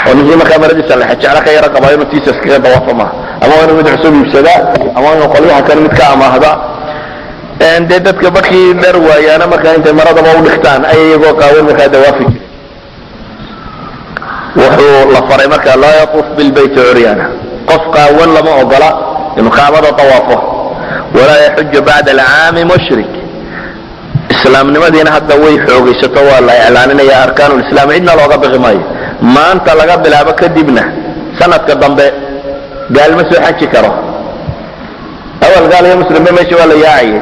B: oo ninkii markaa maradiisa lexejeclo ka yaro qabaa inuu tiisa iskaga dawaafo maaha, ama waa inuu mid cusub iibsadaa, ama waa inuu qolyaha kan mid ka amaahda. Dee dadka markii dhar waayaana markaa intay maradaba udhigtaan ayay iyagoo qaawan markaa dawaafi jiray. Wuxuu la faray markaa laa yatuuf bilbeyti curyaana, qof qaawan lama ogola inuu Kacbada dawaafo, walaa yaxuju bacda alcaami mushrik. Islaamnimadiina hadda way xoogaysato, waa la iclaaninaya arkaanulislaam, cidna looga baqi maayo. Maanta laga bilaabo kadibna sanadka dambe gaalma soo xaji karo. Awal gaal iyo muslimba meesha waa la yaacayay.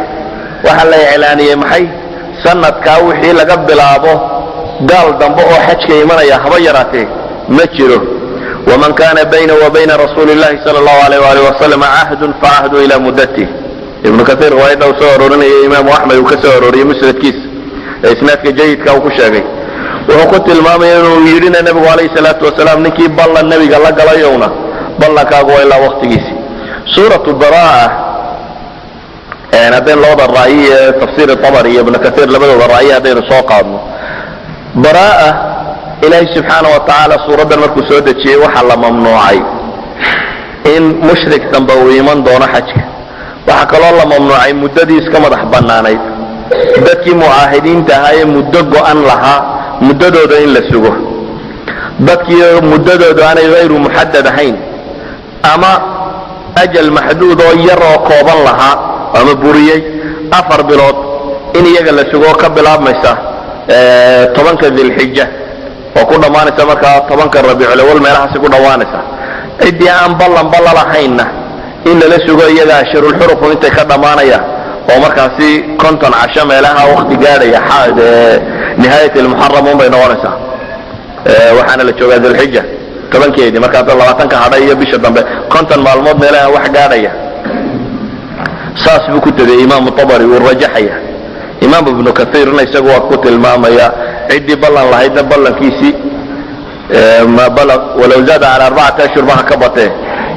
B: Waxaa la iclaaniyey maxay? Sanadkaa wixii laga bilaabo gaal dambe oo xajka imanaya haba yaraatee ma jiro. Waman kana bayna wa bayna rasuuli llahi sala allahu alayh waalih wasalam cahdun facahdu ila muddatih. Ibnu Kaiir riwaayadda uu soo aroorinayo, Imaamu Axmed uu ka soo arooriyey musnadkiisa ee isnaadka jayidka uu ku sheegay, wuxuu ku tilmaamaya inuu yidhina nebigu calayhi salaatu wasalaam, ninkii ballan nebiga la galayowna ballankaagu waa ilaa waktigiisii. Suuratu Baraa, haddaynu labada ra'yi ee tafsiir Tabari iyo Ibnu Kaiir labadooda ra'yi haddaynu soo qaadno, Baraa Ilaahay subxaana wa tacaala suuraddan markuu soo dejiyey waxaa la mamnuucay in mushrik dambe uu iman doono xajka. Waxaa kaloo la mamnuucay muddadii iska madax bannaanayd, dadkii mucaahidiinta ahaa ee muddo go'an lahaa muddadooda in la sugo, dadkii muddadoodu aanay hayru muxadad ahayn ama ajal maxduud oo yar oo kooban lahaa ama buriyey 4 bilood in iyaga la sugo, oo ka bilaabmaysa 10-ka Dilxija oo ku dhammaanaysa markaa 10-ka Rabiiculawal, meelahaasi ku dhammaanaysa. Ciddii aan ballanba lalahaynna in lala sugo iyaga ashhurulxurumku intay ka dhammaanayaan, oo markaasi 50 casho meelaha wakti gaadhaya, nihaayat almuxaram un bay noqonaysaa. Waxaana la joogaa Dilxija 10-keedii, markaa dad 20-ka hadhay iyo bisha dambe 50 maalmood meelaha wax gaadhaya. Saas buu ku tegay Imaamu Tabari, uu rajaxaya. Imaam Ibnu Kaiirna isagu waa ku tilmaamaya ciddii ballan lahaydna ballankiisii ma balaq walow zaada cala 4 ashhur ba ha ka batee,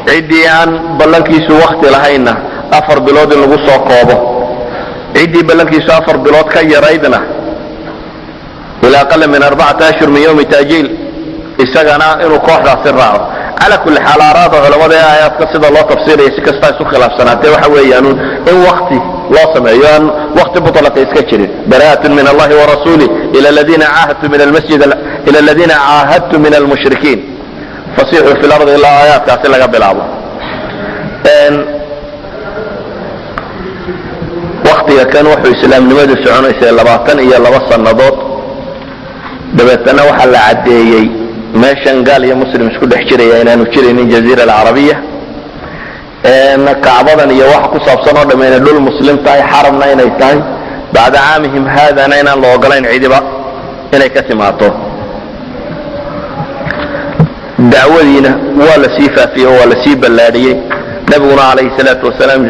B: ciddii aan ballankiisu wakti lahaynna 4 bilood in lagu soo koobo, ciddii ballankiisu 4 bilood ka yaraydna ilaa aqala min 4 ashhur min yawmi taajiil isagana inuu kooxdaasi raaco. Cala kulli xaal, aaraada culamada ee aayaadka sida loo tafsiiraya si kasta isu khilaafsanaatee, waxa weeyaan in wakti loo sameeyo aan wakti mutlaqa iska jirin. Bara'atun min Allahi warasuulih ila aladiina caahadtum min almasjid ila aladiina caahadtum min almushrikiin. Fasiixuu fi lardi ilaa aayaadkaasi laga bilaabo. Waktiga kan wuxuu islaamnimadu soconaysay 22 sannadood. Dabeetana waxaa la caddeeyey meeshan gaal iyo muslim isku dhex jiraya inaanu jiraynin jaziira alcarabiya, kacbadan iyo waxa ku saabsan oo dham inay dhul muslim tahay, xaramna inay tahay, bacda caamihim haadana inaan la ogolayn cidiba inay ka timaado. Dacwadiina waa la sii faafiyey oo waa la sii ballaadhiyey. Nebiguna calayhi salaatu wasalaam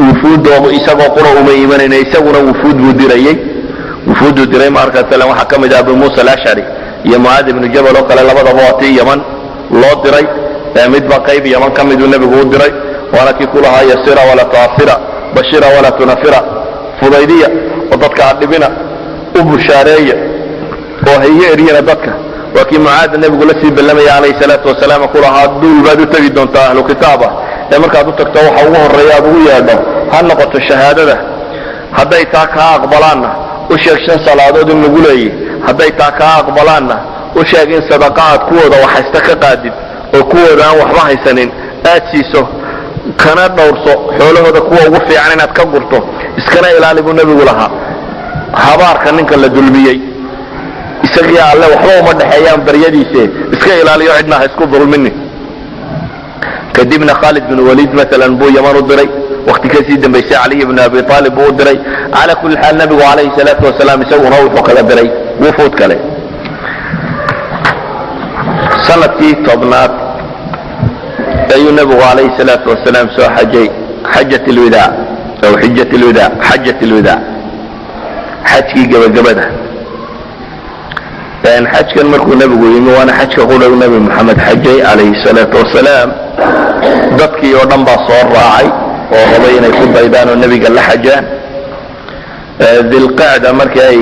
B: wufuuddoodu isagoo qura uma imanayna, isaguna wufuud buu dirayey. Wufuudduu diray marka masalan waxaa ka mid ah Abu Muusa Alashcari iyo Mucaad ibnu Jabal oo kale, labadaba waa tii Yaman loo diray. Midba qayb Yaman ka miduu nebigu u diray, waana kii ku lahaa yasira walaa tu'asira, bashira walaa tunafira, fudaydiya oo dadka ha dhibina, u bushaareeya oo ha iga eryina dadka. Waa kii Mucaada nebigu la sii ballamaya calayhi salaatu wasalaam, ku lahaa duul baad u tegi doontaa ahlu kitaab ah, ee markaad u tagto waxa ugu horreeya aad ugu yeedho ha noqoto shahaadada. Hadday taa kaa aqbalaanna u sheeg shan salaadood in lagu leeyay. Hadday taa kaa aqbalaanna u sheeg in sadaqa aad kuwooda wax haysta ka qaadid oo kuwooda aan waxba haysanin aad siiso, kana dhowrso xoolahooda kuwa ugu fiican inaad ka gurto, iskana ilaali buu nebigu lahaa habaarka ninka la dulmiyey, isagii alle waxba uma dhexeeyaan baryadiise, iska ilaaliyo, cidna ha isku dulminin. Kadibna Khaalid bin Waliid maalan buu Yaman u diray. Wakti kasii dambaysay Caliy ibn Abi Aalib buu u diray. Cala kulli xaal, nebigu calayhi salaatu wasalaam isaguna wuxuu kaga diray wufuud kale. Sanadkii 10aad ayuu nebigu calayhi salaatu wasalaam soo xajay xajat lwidaac aw xijat lwidaac, xajat lwidaac, xajkii gebagabada. Xajkan markuu nebigu yimi, waana xajka qudhow nebi Moxamed xajay calayhi salaatu wasalaam, dadkii oo dhan baa soo raacay oo rabay inay ku daydaan oo nebiga la xajaan. Dilqacda markii ay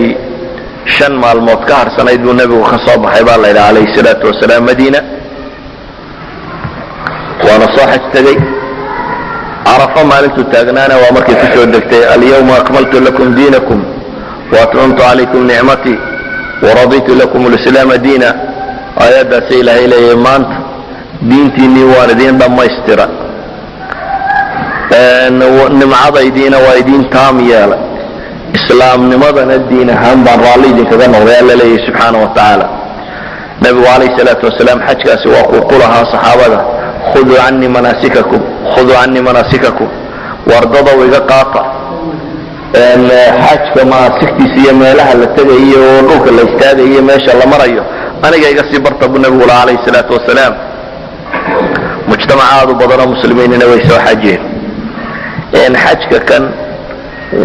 B: 5 maalmood ka harsanayd buu nebigu ka soo baxay baa la yidhaha calayhi salaatu wasalaam Madiina, waana soo xaj tegey. Carafa maalintuu taagnaana waa markay ku soo degtay alyawma akmaltu lakum diinakum waatmamtu calaykum nicmatii waraditu lakum lislaama diina. Aayaddaasi ilaahay leeyahay maanta diintiinnii waan idiin dhammaystira, nimcadaydiina waa idiin taam yeelay, islaamnimadana diin ahaan baan raalli idinkaga noqday, alla leeyahay subxaana wa tacaala. Nebigu calayhi salaatu wasalaam xajkaasi waa kuu ku lahaa saxaabada khuduu canii manaasikakum, khuduu canii manaasikakum, wardadow iga qaata xajka manaasigtiisa iyo meelaha la tegayo oo dhulka la istaagayo, meesha la marayo aniga iga sii barta buu nebigu lahaa calayhi salaatu wasalaam. Mujtamac aad u badanoo muslimiinina way soo xajeen. Xajka kan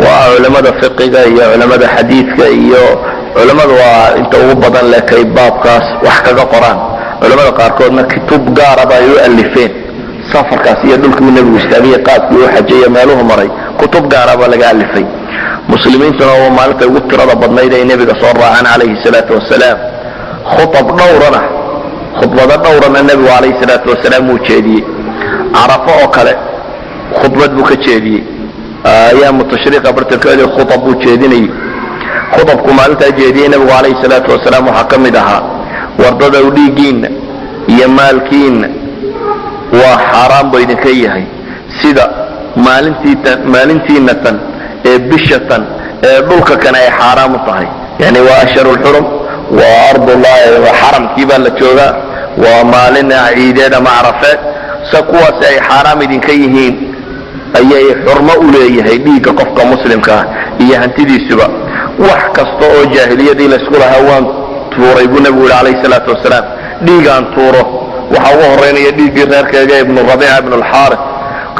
B: waa culamada fiqiga iyo culamada xadiidka iyo culammada waa inta ugu badan leh kay baabkaas wax kaga qoraan. Culamada qaarkoodna kutub gaaraba ay u alifeen safarkaas iyo dhulkii nebigu istaagay, qaabkii uu xajay, meeluhu maray, kutub gaaraba laga alifay. Muslimiintuna waa maalinta ugu tirada badnayd ay nebiga soo raacaan calayhi salaatu wasalaam. Khutab dhowrana, khudbado dhowrana nebigu calayhi salaatu wasalaam wuu jeediyey. Carafo oo kale khudbad buu ka jeediyey, ayaamu tashriiqa bartankeedii khutab buu jeedinayey. Khutabku maalintaa jeediyey nebigu calayhi salaatu wasalaam waxaa ka mid ahaa wardadow dhiiggiinna iyo maalkiinna waa xaaraan buu idinka yahay sida maalintiitan, maalintiina tan ee bisha tan ee dhulka kane ay xaaraam u tahay. Yani waa ashharu lxurum, waa ardullahi, xaramkii baa la joogaa, waa maalin ciideed ama carafeed. Se kuwaasi ay xaaraam idinka yihiin ayay xurmo u leeyahay dhiigga qofka muslimka ah iyo hantidiisuba. Wax kasta oo jaahiliyadii laysku lahaa waan tuuray buu nebigu yihi calayhi salaatu wasalaam. Dhiigaan tuuro waxaa ugu horeynaya dhiiggii reerkeega Ibnu Rabiica ibnu Alxaaris.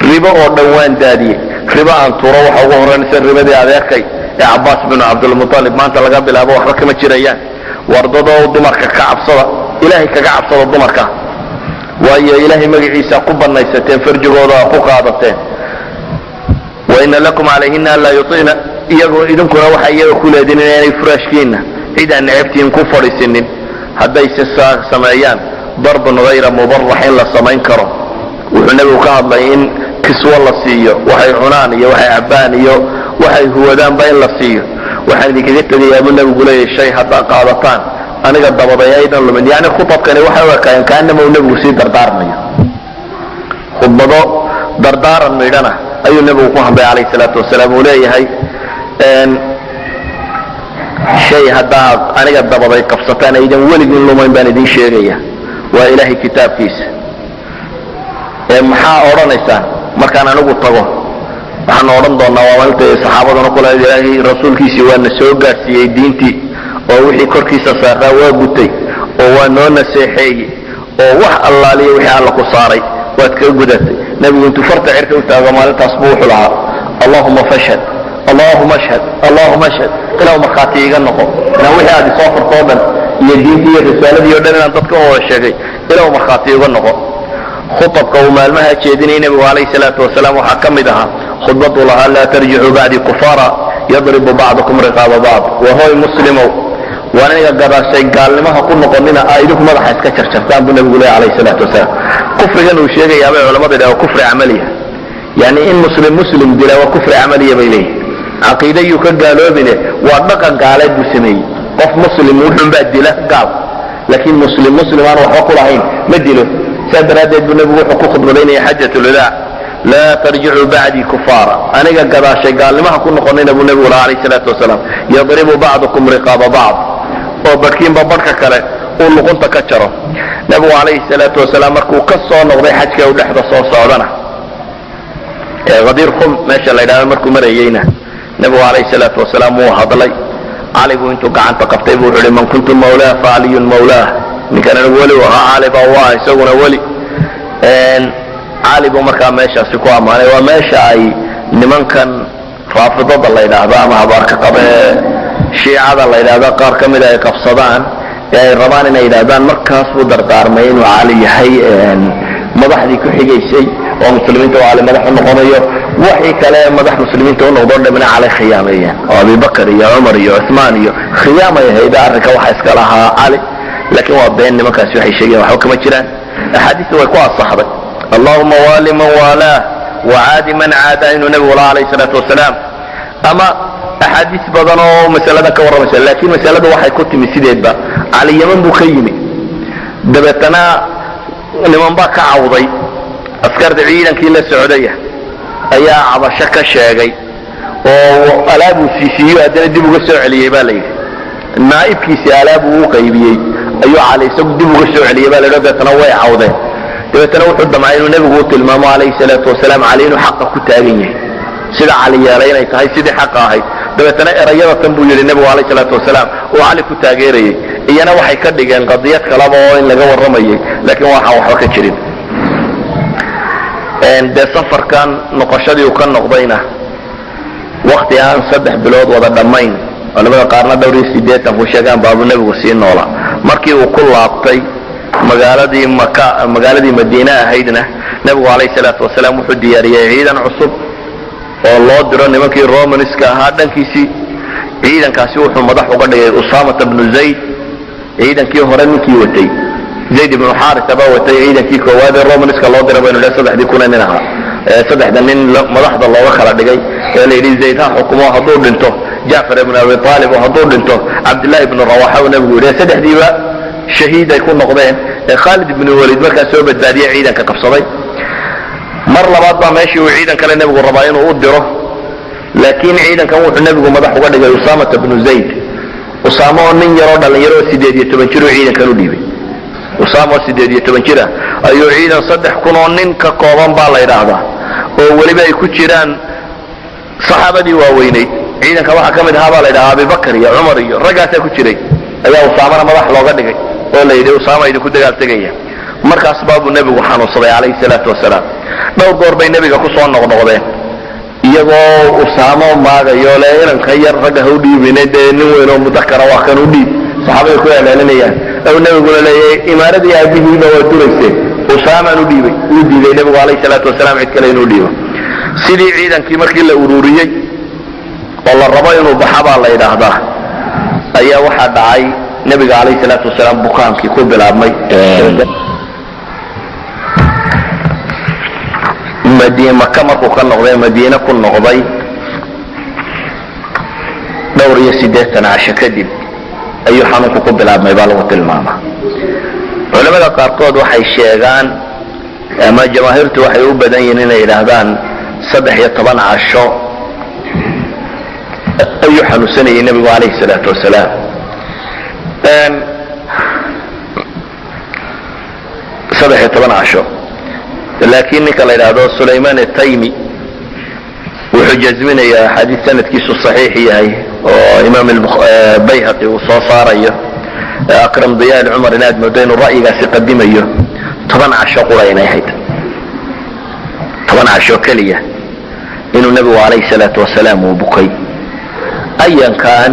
B: Ribo oo dhan waan daadiyey, ribo aan tuuro waxa ugu horreynaysa ribadii adeerkay ee Cabbaas binu Cabdilmutalib, maanta laga bilaabo waxba kama jirayaan. Wardadoo dumarka ka cabsada, ilaahay kaga cabsada dumarka, waayo ilaahay magaciisa ku banaysateen, farjigooda ku qaadateen. Waina lakum calayhina anlaa yuطina, iyagoo idinkuna waxay iyaga ku leedin inaanay furaashkiinna cid aan necabtiin ku fadhiisinin. Hadday si sameeyaan darbun hayra mubarax in la samayn karo. Wuxuu nebigu ka hadlay in kiswo la siiyo, waxay cunaan iyo waxay cabbaan iyo waxay huwadaanba in la siiyo. Waxaan idinkaga tegayaa buu nebigu leeyahy shay haddaad qaadataan Aniga dabaday aydan lumin. Yani khutabkani waxay u ekaayeen kaanama uu nebigu sii dardaarmayo. Khudbado dardaaran midhana ayuu nebigu ku hadlay calayhi salaatu wasalaam. Uu leeyahay, shay haddaad aniga dabaday qabsataan aydan weligin lumayn baan idin sheegaya, waa Ilaahay kitaabkiisa. Ee maxaa odhanaysaan markaan anigu tago? Waxaan odhan doonaa, waa maalinta saxaabaduna kule, Ilaahay rasuulkiisii waa na soo gaadhsiiyey diintii, oo wixii korkiisa saaraa waa gutay, oo waa noo naseexeeyey, oo wax allaaliya wixii Alla ku saaray waad kaga gudatay. Nebigu intuu farta cirka u taago maalintaas buu wuxuu lahaa, "Allahuma fashhad, Allahuma ashhad, Allahuma ashhad." Ilaw markhaati iga noqo inaan wixii aad isoo fartoo dhan iyo diintii iyo risaaladii o dhan inaan dadka u wada sheegay. Ilaw markhaati iga noqo. Khutabka uu maalmaha jeedinayay nebigu calayhi salaatu wasalaam waxaa ka mid ahaa khudbaduu lahaa, "Laa tarjicuu bacdii kufaara yadribu bacdukum riqaaba bacd." Wahoy muslimow, waan aniga gadaashay gaalnimaha ku noqonina aa idinku madaxa iska jarjartaan, buu nebigu leeya calayhi salaatu wasalaam. Kufrigan uu sheegayaa bay culamada yidhaha waa kufri camaliya. Yani in muslim muslim dila waa kufri camaliya bay leeyihin. Caqiide yuu ka gaaloobine, waa dhaqan gaaleed buu sameeyey. Qof muslim wuxun baa dila gaal, laakiin muslim muslim aan waxba ku lahayn ma dilo. Saa daraaddeed buu nebigu wuxuu ku khudbadaynaya xaajatulwadaac, "Laa tarjicuu bacdii kufaara." Aniga gadaashay gaalnimaha ku noqonina, buu nebigu lahaa calayhi salaatu wasalaam, "yadribu bacdukum riqaaba bacd," oo barhkiinba barhka kale uu luqunta ka jaro. Nebigu calayhi salaatu wasalaam markuu ka soo noqday xajka, u dhexda soo socdana ee Qadiir Khum meesha la yidhahdo markuu marayeyna, nebigu calayhi salaatu wasalaam wuu hadlay. Cali buu intuu gacanta qabtay buu wuxu uhi, "Man kuntu mawlaah fa Caliyun mawlaah." Ninkan anigu weli u ahaa, Cali baa u ah isaguna weli. Cali buu markaa meeshaasi ku ammaanay. Waa meesha ay nimankan Raafidada la yidhaahdo ama habaarka qaba ee Shiicada la yidhaahdo qaar ka mida ay qabsadaan ee ay rabaan inay yidhahdaan markaas buu dardaarmay inuu Cali yahay madaxdii ku xigaysay oo muslimiinta uu Cali madax u noqonayo. Waxii kale madax muslimiinta u noqdoo dhamina Cali khiyaameeyeen, oo Abibakar iyo Cumar iyo Cuثmaan iyo khiyaamay ahayd, arrinka waxa iska lahaa Cali. Laakiin waa been nimankaasi waxay sheegeen, waxba kama jiraan. Axaadiista way ku asaxday, "Allahuma waali man waalaah wacaadi man caada," inuu nebigu laha alayh salaatu wasalaam, ama axaadiis badan oo masaladan ka warramaysa. Laakiin masaladu waxay ku timi sideedba, Cali Yaman buu ka yimi. Dabeetana niman baa ka cawday, askarta ciidankii la socdaya ayaa cabasho ka sheegay, oo alaabuu siisiiyo haddana dib uga soo celiyey baa la yidhi. Naa'ibkiisii alaabuu u qaybiyey ayuu Cali isagu dib uga soo celiyey baa la yidhi. Dabeetana way cawdeen. Dabeetana wuxuu damcay inuu nebigu u tilmaamo calayhi salaatu wasalaam Cali inuu xaqa ku taagan yahay, sida Cali yeelay inay tahay sidii xaqa ahayd. Dabeetana erayada tan buu yidhi nebigu calayhi salaatu wasalaam oo Cali ku taageerayay. Iyana waxay ka dhigeen qadiyad kalaba oo in laga warramayay, laakiin waxaan waxba ka jirin. Dee safarkan noqoshadii uu ka noqdayna wakti aan 3 bilood wada dhammayn, culamada qaarna dhowr iyo siddeetan ku sheegaan, baabuu nebigu sii noolaa. Markii uu ku laabtay magaaladii Maka, magaaladii Madiine ahaydna, nebigu calayhi salaatu wasalaam wuxuu diyaariyey ciidan cusub oo loo diro nimankii Romanska ahaa dhankiisii. Ciidankaasi wuxuu madax uga dhigay Usaamata bnu Zayd, ciidankii hore ninkii watay. Zayd ibnu Xaarisa baa watay ciidankii koowaad ee Romanska loo diray baynu dhahay, saddexdii kuna nin ahaa ee saddexda nin madaxda looga kala dhigay ee la yidhi Zayd ha xukumo, hadduu dhinto Jacfar ibnu Abi Aalib, oo hadduu dhinto Cabdillahi ibnu Rawaxa uu nebigu yidhi. Saddexdiiba shahiid ay ku noqdeen ee Khaalid ibnu Walid markaa soo badbaadiyey ciidanka qabsaday. Mar labaad baa meeshii uu ciidan kale nebigu rabaa inuu u diro, laakiin ciidankan wuxuu nebigu madax uga dhigay Usaamata bnu Zayd. Usaamo oo nin yaroo dhallinyaro oo 18 jir uu ciidankan u dhiibay. Usaama oo 18 jira ayuu ciidan 3000 oo nin ka kooban baa la yidhaahdaa, oo weliba ay ku jiraan saxaabadii waaweynayd. Ciidanka waxaa ka mid ahaa baa la yidhahaa Abibakar iyo Cumar iyo raggaasaa ku jiray. Ayaa Usaamana madax looga dhigay oo la yidhi Usaama idinku dagaal tegaya. Markaas baabuu nebigu xanuunsaday calayhi salaatu wasalaam. Dhowr goor bay nebiga ku soo noqnoqdeen iyagoo Usaamo maagayo le, inanka yar ragga ha u dhiibine, dee nin weyn oo mudakara waa kan, u dhiib. Saxaabada ku celcelinayaan ow nebiguna leeyahay, imaaradii aabihiiba waa durayseen, Usaamaan u dhiibay. Uu diiday nebigu calayhi salaatu wasalaam cid kale inuu dhiibo. Sidii ciidankii markii la ururiyey oo la rabo inuu baxa baa la yidhaahdaa, ayaa waxaa dhacay nebiga calayhi salaatu wasalaam bukaankii ku bilaabmay. Madiine Maka markuu ka noqday, Madiine ku noqday, dhowr iyo siddeetan casho kadib. Ayuu xanuunku ku bilaabmay baa lagu tilmaamaa. Culamada qaarkood waxay sheegaan, ama jamaahiirtu waxay u badan yihiin, inay yidhaahdaan 13 casho ayuu xanuunsanayay nebigu calayhi salaatu wasalaam. 13 casho. Laakiin ninka la yidhaahdo Sulayman ataymi wuxuu jasminayaa axaadiis sanadkiisu saxiix yahay oo imaam Bayhaqi uu soo saarayo, Akram Diya Cumar inaad moodo inuu ra'yigaasi qadimayo, 10 casho qura inay ahayd, 10 casho keliya inuu nebigu calayhi salaatu wasalaam uu bukay. Ayankan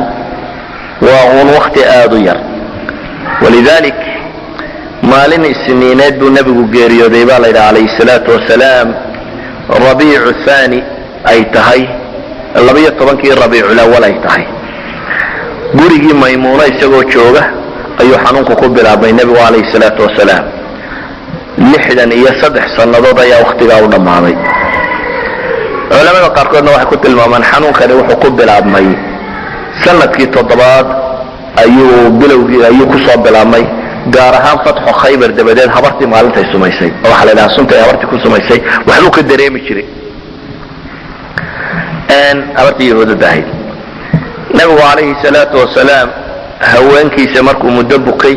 B: waa uun wakti aada u yar. Walidalik maalin Isniineed buu nebigu geeriyooday baa la yidhaha calayhi salaatu wasalaam, Rabiicu thani ay tahay, 12-kii Rabiiculawal ay tahay. Gurigii Maymuuno isagoo jooga ayuu xanuunku ku bilaabmay nebigu calayhi salaatu wasalaam. 63 sannadood ayaa waktigaa u dhammaaday. Culamada qaarkoodna waxay ku tilmaamaan xanuunkani wuxuu ku bilaabmay sanadkii toddobaad ayuu bilowgii ayuu kusoo bilaabmay, gaar ahaan fatxu Khaybar dabadeed, habartii maalintay sumaysay, oo waxaa la yidhaha suntay habartii ku sumaysay waxbuu ka dareemi jiray, habartii Yahuudada ahayd. Nebigu calayhi salaatu wasalaam haweenkiisa markuu muddo bukay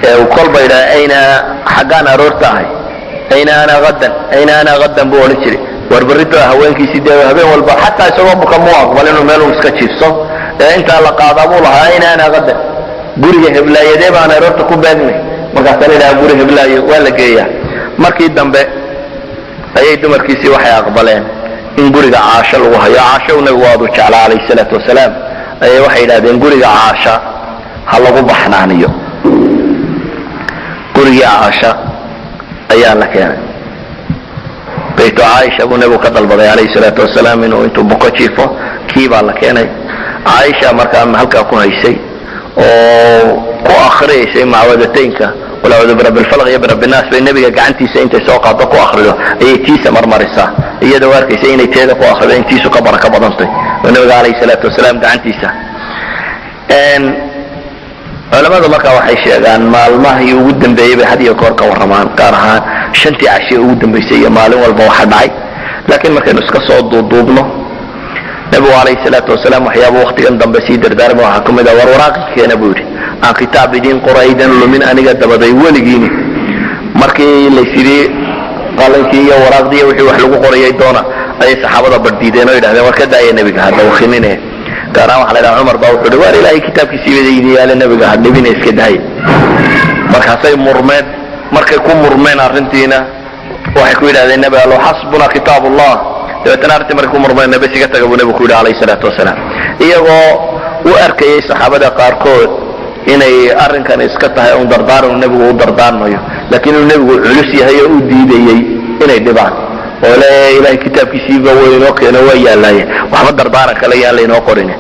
B: ee uu kolba yidhaha ayna xaggaan aroorta ahay, ayna ana hadan, ayna ana hadan buu odhan jiray. War berrito haweenkiisii dee habeen walba xataa isagoo buka muu aqbal inuu meel iska jiifso ee intaa la qaadaa buu lahaa ayna ana hadan, guriga heblaayadee baan aroorta ku beegnay? Markaasaa la yidhaha guri heblaayo, waa la geeyaa. Markii dambe ayay dumarkiisii waxay aqbaleen in guriga Caasho lagu hayo. Caasho uu nabigu aad u jeclaa calayhi salaatu wasalaam ayay waxay yidhahdeen guriga Caasha ha lagu baxnaaniyo. Gurigii Caasha ayaa la keenay. Baytu Caaisha buu nebigu ka dalbaday calayhi salaatu wasalaam inuu intuu buko jiifo. Kii baa la keenay. Caaisha markaa halkaa ku haysay oo ku akhriyaysay macwadataynka, qul acuudu birabbi lfalaq iyo birabbi nnaas, bay nebiga gacantiisa intay soo qaado ku akrido ayay tiisa marmarisaa, iyadoo arkaysa inay teeda ku akrido in tiisu ka barako badantay oo nebiga calayhi salaatu wasalaam gacantiisa. Culamadu markaa waxay sheegaan maalmahii ugu dambeeyey bay had iyo goor ka warramaan, gaar ahaan shantii cashie ugu dambeysay iyo maalin walba waxa dhacay. Laakiin markaynu iska soo duuduubno, nebigu calayhi salaatu wasalaam waxyaaba waktigan dambe sii dardaarma waxaa ka mid ah: war waraaqi keena, buu yidhi, aan kitaab idiin qoraydan lumin aniga dabaday weligiini. Markii laysidhi qalankii iyo waraaqdii iyo wixii wax lagu qorayay doona, ayay saxaabada badhiideen oo yidhahdeen war ka daaya nebiga, hadda wakinine. Gaar ahaan waxa la yidhaha Cumar baa wuxuu hi waar Ilaahay kitaabkiisii bada idin yaale, nebiga ha dhibine, iska daaya. Markaasay murmeen. Markay ku murmeen arrintiina waxay ku yidhahdeen nebi allo, xasbuna kitaab Allah. Dabeetana arrintii markay ku murmeen, bes iga taga buu nebigu ku yidhi calayhi salaatu wasalaam, iyagoo u arkayay saxaabada qaarkood inay arrinkan iska tahay un dardaaran nebigu u dardaarmayo, laakiin inuu nebigu culus yahay oo u diidayey inay dhibaan oo le Ilahay kitaabkiisiiba way inoo keeno, waa yaallaaye, waxba dardaaran kale yaan laynoo qorin.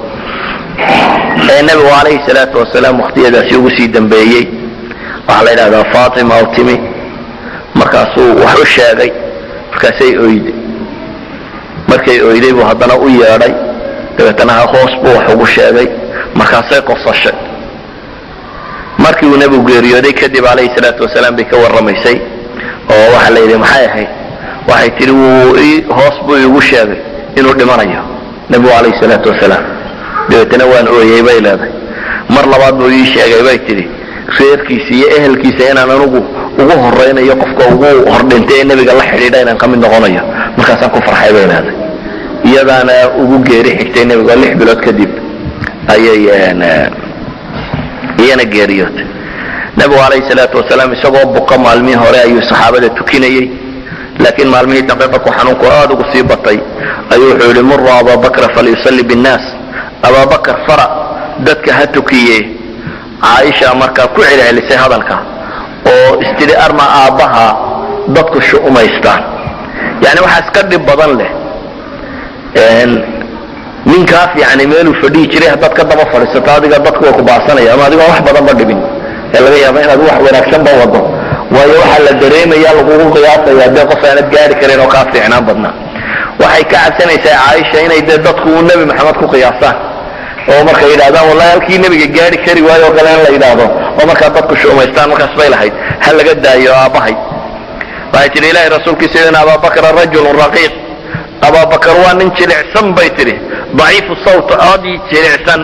B: Nebigu calayhi salaatu wasalaam waktiyadaasi ugu sii dambeeyey waxaa la yidhahdaa Fatima u timi, markaasuu wax u sheegay, markaasay oyday. Markay oyday buu haddana u yeedhay, dabeetana hoos buu wax ugu sheegay, markaasay qosashay. Markii uu nebigu geeriyooday kadib calayhi salaatu wasalaam bay ka warramaysay oo waxaa la yidhi maxay ahayd? Waxay tidhi wuu hoos buu igu sheegay inuu dhimanayo nebigu calayhi salaatu wasalaam, dabeetana waan ooyey, bay leedahay. Mar labaad buu ii sheegay, bay tidhi, reerkiisa iyo ehelkiisa inaan anugu ugu horaynayo, qofka ugu hordhintay ee nebiga la xidhiidha inaan ka mid noqonayo. Markaasaan ku farxay, bay leedahay. Iyadaana ugu geeri xigtay nebiga, 6 bilood kadib ayay iyana geeriyootay. Nebigu calayhi salaatu wasalaam isagoo buka maalmihii hore ayuu saxaabada tukinayey, laakiin maalmihii dambe markuu xanuunku aada ugu sii batay ayuu wuxuu yidhi muruu Ababakra falyusalli binnaas, Abaabakar fara dadka ha tukiye. Caaisha markaa ku celcelisay hadalka oo istidhi arma aabbaha dadku shu'umaystaan, yani waxaa iska dhib badan leh ninkaa fiicani meeluu fadhiyi jiray haddaad ka daba fadhiisato, adiga dadku way ku baasanaya, ama adigoo wax badanba dhibin ee laga yaaba inaad wax wanaagsanba wado, waayo waxaa la dareemaya lagugu qiyaasaya dee qof aanad gaari karin oo kaa fiicnaan badnaa. Waxay ka cabsanaysaa Caaisha inay dee dadku uu Nebi Maxamed ku qiyaasaan. Oo markay yidhahdaan wallahi halkii nebiga gaari kari waayo oo kale in la yidhaahdo, oo markaa dadku shuumaystaan, markaas bay lahayd ha laga daayo aabbahay. Waxay tidhi, ilahay rasuulkiisa, in Abaabakra rajulun raqiiq, Abaabakar waa nin jilicsan bay tidhi, daciifu sawt, codii jilicsan,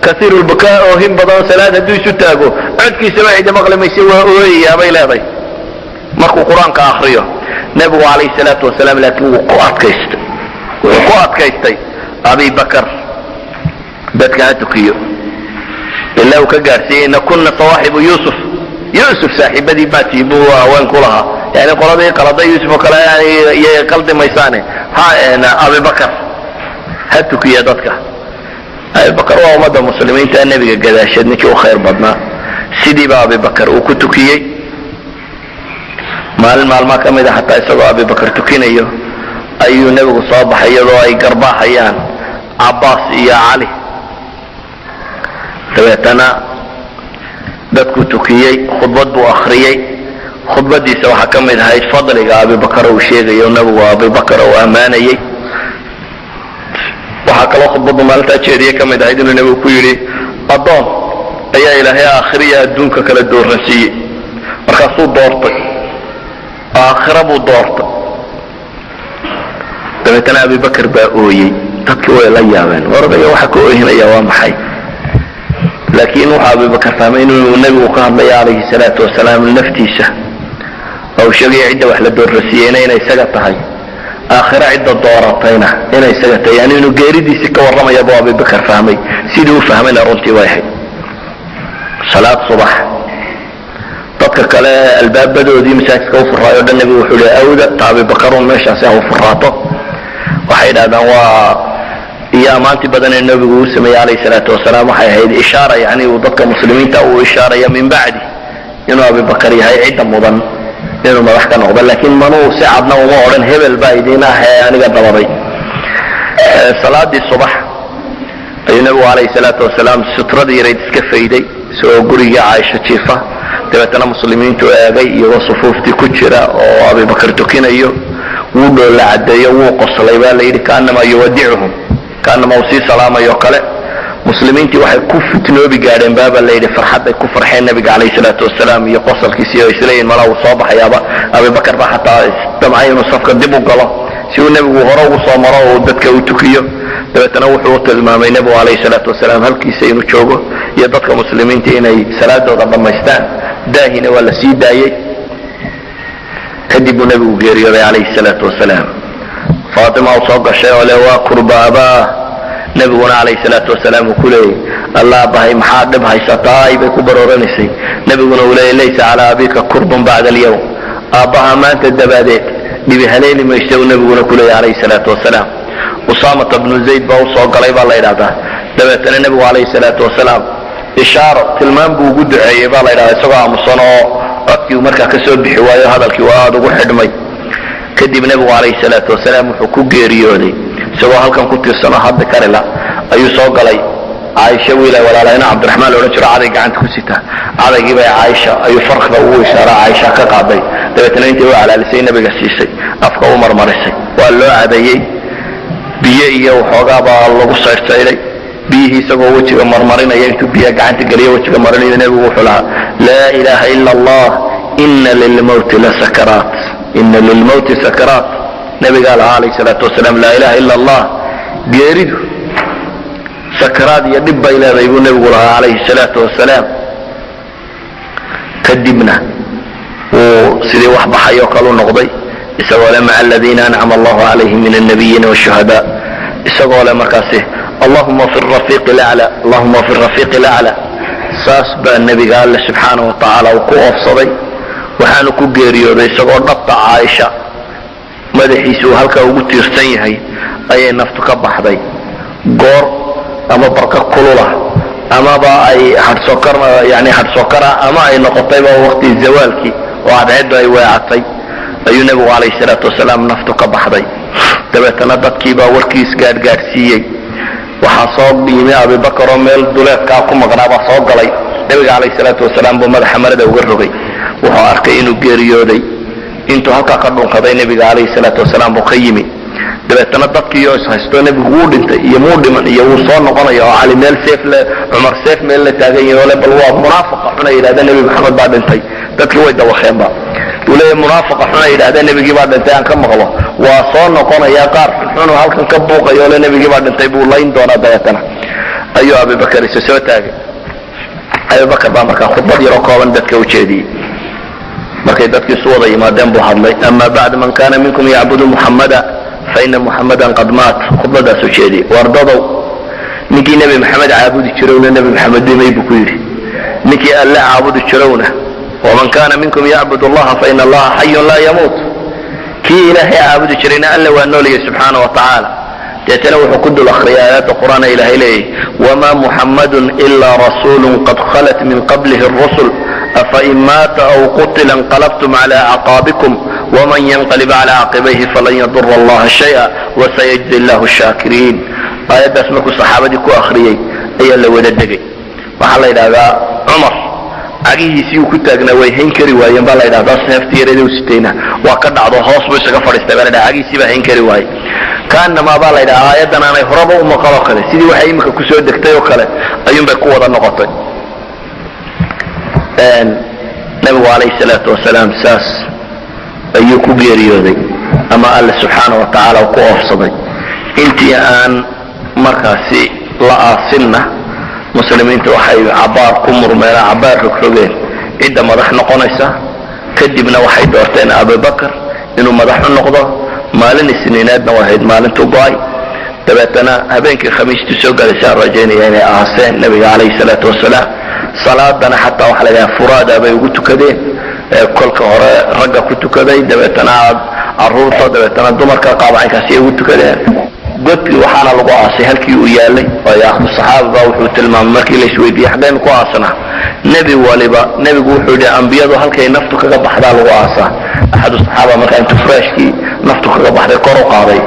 B: kaiiru lbukaa, oohin badan, salaad hadduu isu taago codkiisaba cidi maqli mayse, waa ooyayaa bay leedahay markuu Qur-aanka akriyo. Nebigu calayhi salaatu wasalaam laakiin wuu ku adkaystay, wuxuu ku adkaystay Abibakar dadka ha tukiyo, ilaa uu ka gaadhsiiyey ina kuna sawaaxibu Yuusuf, Yuusuf saaxiibadii baatii buu haween ku lahaa, yani qoladii qaladay Yuusuf oo kale iyay qaldi maysaane, ha Abibakar ha tukiya dadka. Abibakar waa ummadda muslimiinta nebiga gadaasheed ninkii u khayr badnaa. Sidiiba Abibakar uu ku tukiyey. Maalin maalmaa ka mid a xataa isagoo Abibakar tukinayo ayuu nebigu soo baxay iyadoo ay garbaaxayaan Cabbaas iyo Cali. Dabeetana dadku tukiyey, khudbad buu akhriyey. Khudbadiisa waxaa ka mid ahayd fadliga Abibakar uu sheegayo, nebigu Abibakar uu ammaanayey. Waxaa kaloo khudbaddu maalintaa jeediye ka mid ahayd inuu nebigu ku yidhi, addoon ayaa Ilaahay aakhiriya adduunka kala dooransiiyey, markaasuu doortay aakhira buu doortay. Dabeetana Abibakar baa ooyey. Dadkii way la yaabeen, wardaga waxa ka oohinaya waa maxay? Laakiin wuxuu Abibakar fahmay inuu nebigu ka hadlaya calayhi salaatu wasalaam naftiisa, oo uu sheegaya cidda wax la doorasiiyeyna inay isaga tahay, aakhira cidda dooratayna inay isaga tahay, yani inuu geeridiisii ka warramaya buu Abibakar fahmay. Sidii u fahmayna runtii way ahayd. Salaad subax dadka kale albaabadoodii masaajidka u furaayo dhan nebigu wuxuu yihi, awda ta Abibakarun meeshaasi ha u furaato. Waxay idhahdaan waa iyo ammaantii badan ee nebigu uu sameeyey calayhi salaatu wasalaam waxay ahayd ishaara, yani uu dadka muslimiinta uu ishaaraya min bacdi inuu Abibakar yahay cidda mudan inuu madax ka noqdo, laakiin manuu si cadna uma odhan hebel baa idiin ah ee aniga dabaday. Salaadii subax ayuu nebigu calayhi salaatu wasalaam sutradii yarayd iska fayday isagoo gurigii Caaisha jiifa. Dabeetana muslimiintu eegay iyagoo sufuuftii ku jira oo Abibakar tukinayo. Wuu dhoolla caddeeyo, wuu qoslay baa la yidhi, kaanamaa yuwadicuhum, kaanamaa uu sii salaamayo kale. Muslimiintii waxay ku fitnoobi gaadheen baaba la yidhi farxad ay ku farxeen nebiga calayhi salaatu wasalaam iyo qosalkiisi oo isleeyihin malaa uu soo baxayaaba. Abibakar baa xataa isdamcay inuu safka dib u galo si uu nebigu hore ugu soo maro oo dadka u tukiyo. Dabeetana wuxuu u tilmaamay nebigu calayhi salaatu wasalaam halkiisa inuu joogo iyo dadka muslimiinta inay salaadooda dhammaystaan. Daahina waa la sii daayey. Kadib buu nebigu geeriyooday calayhi salaatu wasalaam. Faatima uu soo gashay oo le waa kurbaabaa, nebiguna calayhi salaatu wasalaam uu ku leeyay, allah bahay, maxaa dhib haysataay bay ku barooranaysay. Nebiguna uu leeyay, laysa calaa abika kurbun bacda alyawm, aabbaha maanta dabadeed dhibi haleeli maysa, uu nebiguna ku leeyay calayhi salaatu wasalaam. Usaamata bnu Zayd baa usoo galay baa la yidhahdaa. Dabeetana nebigu calayhi salaatu wasalaam ishaaro tilmaam buu ugu duceeyey baa la yidhahdaa, isagoo aamusan oo codkii uu markaa ka soo bixi waayo, hadalkii waa aada ugu xidhmay. Kadib nebigu calayhi salaatu wasalaam wuxuu ku geeriyooday isagoo halkan ku tiirsanoo hadli karila. Ayuu soo galay Caaisha wiil ay walaalahayna Cabdiraxmaan la odhan jiro caday gacanta ku sita. Cadaygii bay Caaisha ayuu farqda ugu ishaara, Caaisha ka qaaday. Dabeetana intii u calaalisay nebiga siisay, afka u marmarisay. Waa loo cadeeyey, biyo iyo waxoogaa baa lagu saydhsaydhay. Biyihii isagoo wejiga marmarinaya, intuu biyaha gacanta geliyo wejiga marinayo, nebigu wuxuu lahaa, laa ilaaha ila Allah, ina lilmowti la sakaraat, ina lilmowti sakaraat. Nebigaa lahaa calayhi salaatu wasalaam, laa ilaha ila Allah, geeridu sakaraad iyo dhib bay leedahay buu nebigu lahaa calayhi salaatu wasalaam. Kadibna wuu sidii wax baxay oo kale u noqday, isagoo le maca aladiina ancama allahu calayhim min alnabiyiina washuhadaa, isagoo le markaasi allahuma fi rafiiqi lacla, allahuma fi rafiiqi lacla. Saas baa nebiga alle subxaana wa tacaala uu ku oofsaday. Waxaanu ku geeriyooday isagoo dhabta Caaisha madaxiisa uu halkaa ugu tiirsan yahay ayay naftu ka baxday, goor ama barqa kululah amaba ay hadhsokar, yani hadhsokara, ama ay noqotayba waqti zawaalkii oo cadceeddu ay weecatay ayuu nebigu calayhi salaatu wasalaam naftu ka baxday. Dabeetana dadkiibaa warkiis gaadhgaadhsiiyey. Waxaa soo yimi Abibakar oo meel duleedkaa ku maqnaabaa soo galay. Nebiga calayhi salaatu wasalaam buu madaxa marada uga rogay, wuxuu arkay inuu geeriyooday. Intuu halkaa ka dhunkaday nebiga calayhi salaatu wasalaam buu ka yimi. Dabeetana dadkii oo ishaysto, nebigu wuu dhintay iyo muu dhiman iyo wuu soo noqonaya, oo Cali meel seef le, Cumar seef meel la taagan yahay oo le bal waa munaafaqa xuna yidhahda Nebi Maxamed baa dhintay. Dadkii way dawakeenba. Uu leeyahay munaafaqa xuna yidhahda nebigii baa dhintay aan ka maqlo, waa soo noqonaya. Qaar xunxun oo halkan ka buuqaya oo le nebigii baa dhintay buu layn doonaa. Dabeetana ayuu Abibakar isa soo taagay. Abibakar baa markaa khudbad yaroo kooban dadka u jeediyey. Markay dadkii isu wada yimaadeen buu hadlay: "Ama bacd, man kana minkum yacbudu Muxammada faina Muxammadan qad maat." Khudbadaasuu jeediyey: wardadow, ninkii Nebi Maxamed caabudi jirowna, Nebi Maxamed dhimay buu ku yidhi. Ninkii Alle caabudi jirowna, waman kana minkum yacbud Allaha faina Allaha xayun laa yamuut. Kii Ilaahay caabudi jirayna, Alle waa nooliyay subxaana wa tacaala. Deetana wuxuu ku dul akhriyay aayadda Qur'aana Ilaahay leeyahy: "Wma Muxammadu ila rasuulu qad khalat min qablihi الrusul, afain maata aw qutila inqalabtum clى acqaabikum, wman yanqalib clى caqibayhi falan yadura Allaha shaya wasayajzi Allahu shaakiriin." Aayaddaas markuu saxaabadii ku akhriyey ayaa la wada degay. Waxaa la yidhahdaa Cumar cagihiisii uu ku taagnaa way hayn kari waayeen baa la yidhahdaa. Seefti yareeda u sitayna waa ka dhacdo, hoos buu isaga fadhiistay baa la yidhaha. Cagihiisii baa hayn kari waayey. Kaanamaa baa la yidhaha aayaddan aanay horaba u maqal oo kale, sidii waxay iminka kusoo degtay oo kale ayuun bay ku wada noqotay. Nabigu calayhi salaatu wasalaam saas ayuu ku geeriyooday ama Alle subxaana wa tacaala ku oofsaday. Intii aan markaasi la aasinna, muslimiinta waxay cabaar ku murmeen, cabaar rogrogeen cidda madax noqonaysa. Kadibna waxay doorteen Abubakar inuu madax u noqdo. Maalin Isniineedna waa ahayd maalintuu go'ay. Dabeetana habeenkii Khamiistii soo galaysaan rajaynaya inay aaseen nabiga calayhi salaatu wasalaam. Salaadana xataa waxa la yidhaha furaada bay ugu tukadeen. Kolka hore ragga ku tukaday, dabeetana caruurta, dabeetana dumarka, qaabacaynkaasi ay ugu tukadeen. Godkii waxaana lagu aasay halkii uu yaalay, waayo akhdu saxaaba baa wuxuu tilmaamay markii la isweydiiyey xaggaynu ku aasnaa nebi waliba. Nebigu wuxuu yidhi ambiyadu halkay naftu kaga baxdaa lagu aasaa. Axadu saxaaba markaa intuu furaashkii naftu kaga baxday kor u qaaday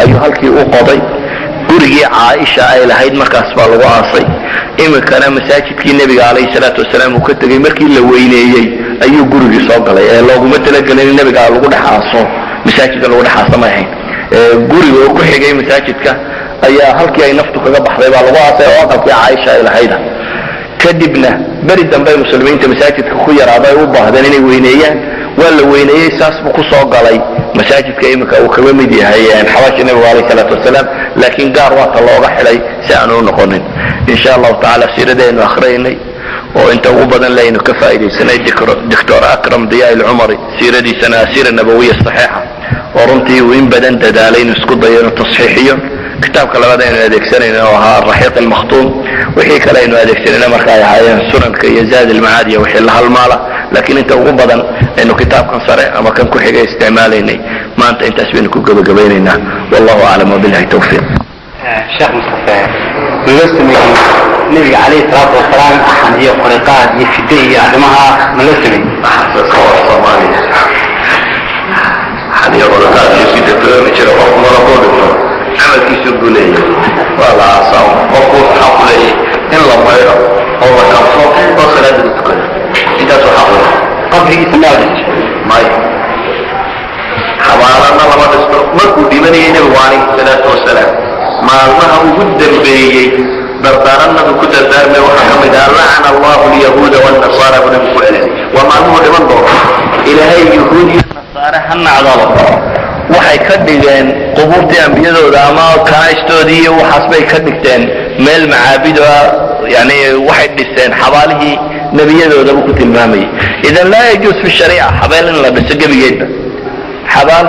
B: ayuu halkii u qoday. Gurigii Caaisha ay lahayd markaas baa lagu aasay. Iminkana masaajidkii nebiga calayhi salaatu wasalaam uu ka tegey markii la weyneeyey ayuu gurigii soo galay, ee looguma talagelin in nebiga lagu dhex aaso. Masaajidka lagu dhex aaso may ahayn. Guriga oo ku xigay masaajidka ayaa halkii ay naftu kaga baxday baa lagu aasay, oo aqalkii Caaisha ay lahayda. Kadibna beri dambe ay muslimiinta masaajidka ku yaraada ay u baahdeen inay weyneeyaan. Waa la weyneeyey, saas buu kusoo galay masaajidka. Iminka uu kaga mid yahay xabaashii nabigu alayh salaatu wasalaam, laakiin gaar waata looga xidhay si aanu u noqonin. Insha Allahu tacala siiradeenu akhriyaynay oo inta ugu badan laynu ka faa'iidaysanay Doctor Akram Diya Alcumari siiradiisana, Asiira Nabawiya Saxiixa, oo runtii uu in badan dadaalay inuu isku dayo inuu tasxiixiyo. Kitaabka labaad aynu adeegsanayna oo ahaa Araxiiq Almakhtuum. Wixii kale aynu adeegsanayna marka ay ahaayeen sunanka iyo Zaad Almacaad iyo wixii la halmaala, laakiin inta ugu badan aynu kitaabkan sare ama kan ku xiga isticmaalaynay. Maanta intaas baynu ku gebagabaynaynaa. Wallahu aclam wabillahi tawfiiq.
A: Sheekh Mustafe, ma loo sameeyey nebiga calayhi salaatu wasalaam axan iyo qoriqaad iyo fide iyo arrimaha ma loo sameeyey?
B: Soomaaliya axan iyo qoriqaad iyo fide ma jiro. Qofku mara kuu dhinto camalkiisu buu leeyahay, waa la aasaa. Qofku wuxuu xaq u leeyahay in la maydho oo la kanfo oo salaada la tukado. Intaasuu xaq u leeyahay.
A: Qabrigiisa meel dhisay?
B: Maya, xabaalana lama dhisto. Markuu dhimanayay nebigu calayhi salaatu wasalaam, maalmaha ugu dambeeyey dardaaranadu ku dardaarmay waxaa ka mid ah "Lacana Allahu alyahuuda waalnasaara" buu nabigu ku celceliyay. Waa maalmuhu dhiman doono. Ilaahay yuhuud iyo nasaare ha nacdalo, waxay ka dhigeen qubuurtii ambiyadooda ama kanaistoodii iyo waxaas bay ka dhigteen meel macaabido ah, yani waxay dhiseen xabaalihii nebiyadooda buu ku tilmaamayay. Idan laa yajuus fi shariica xabeel in la dhiso gebigeedba xabaal.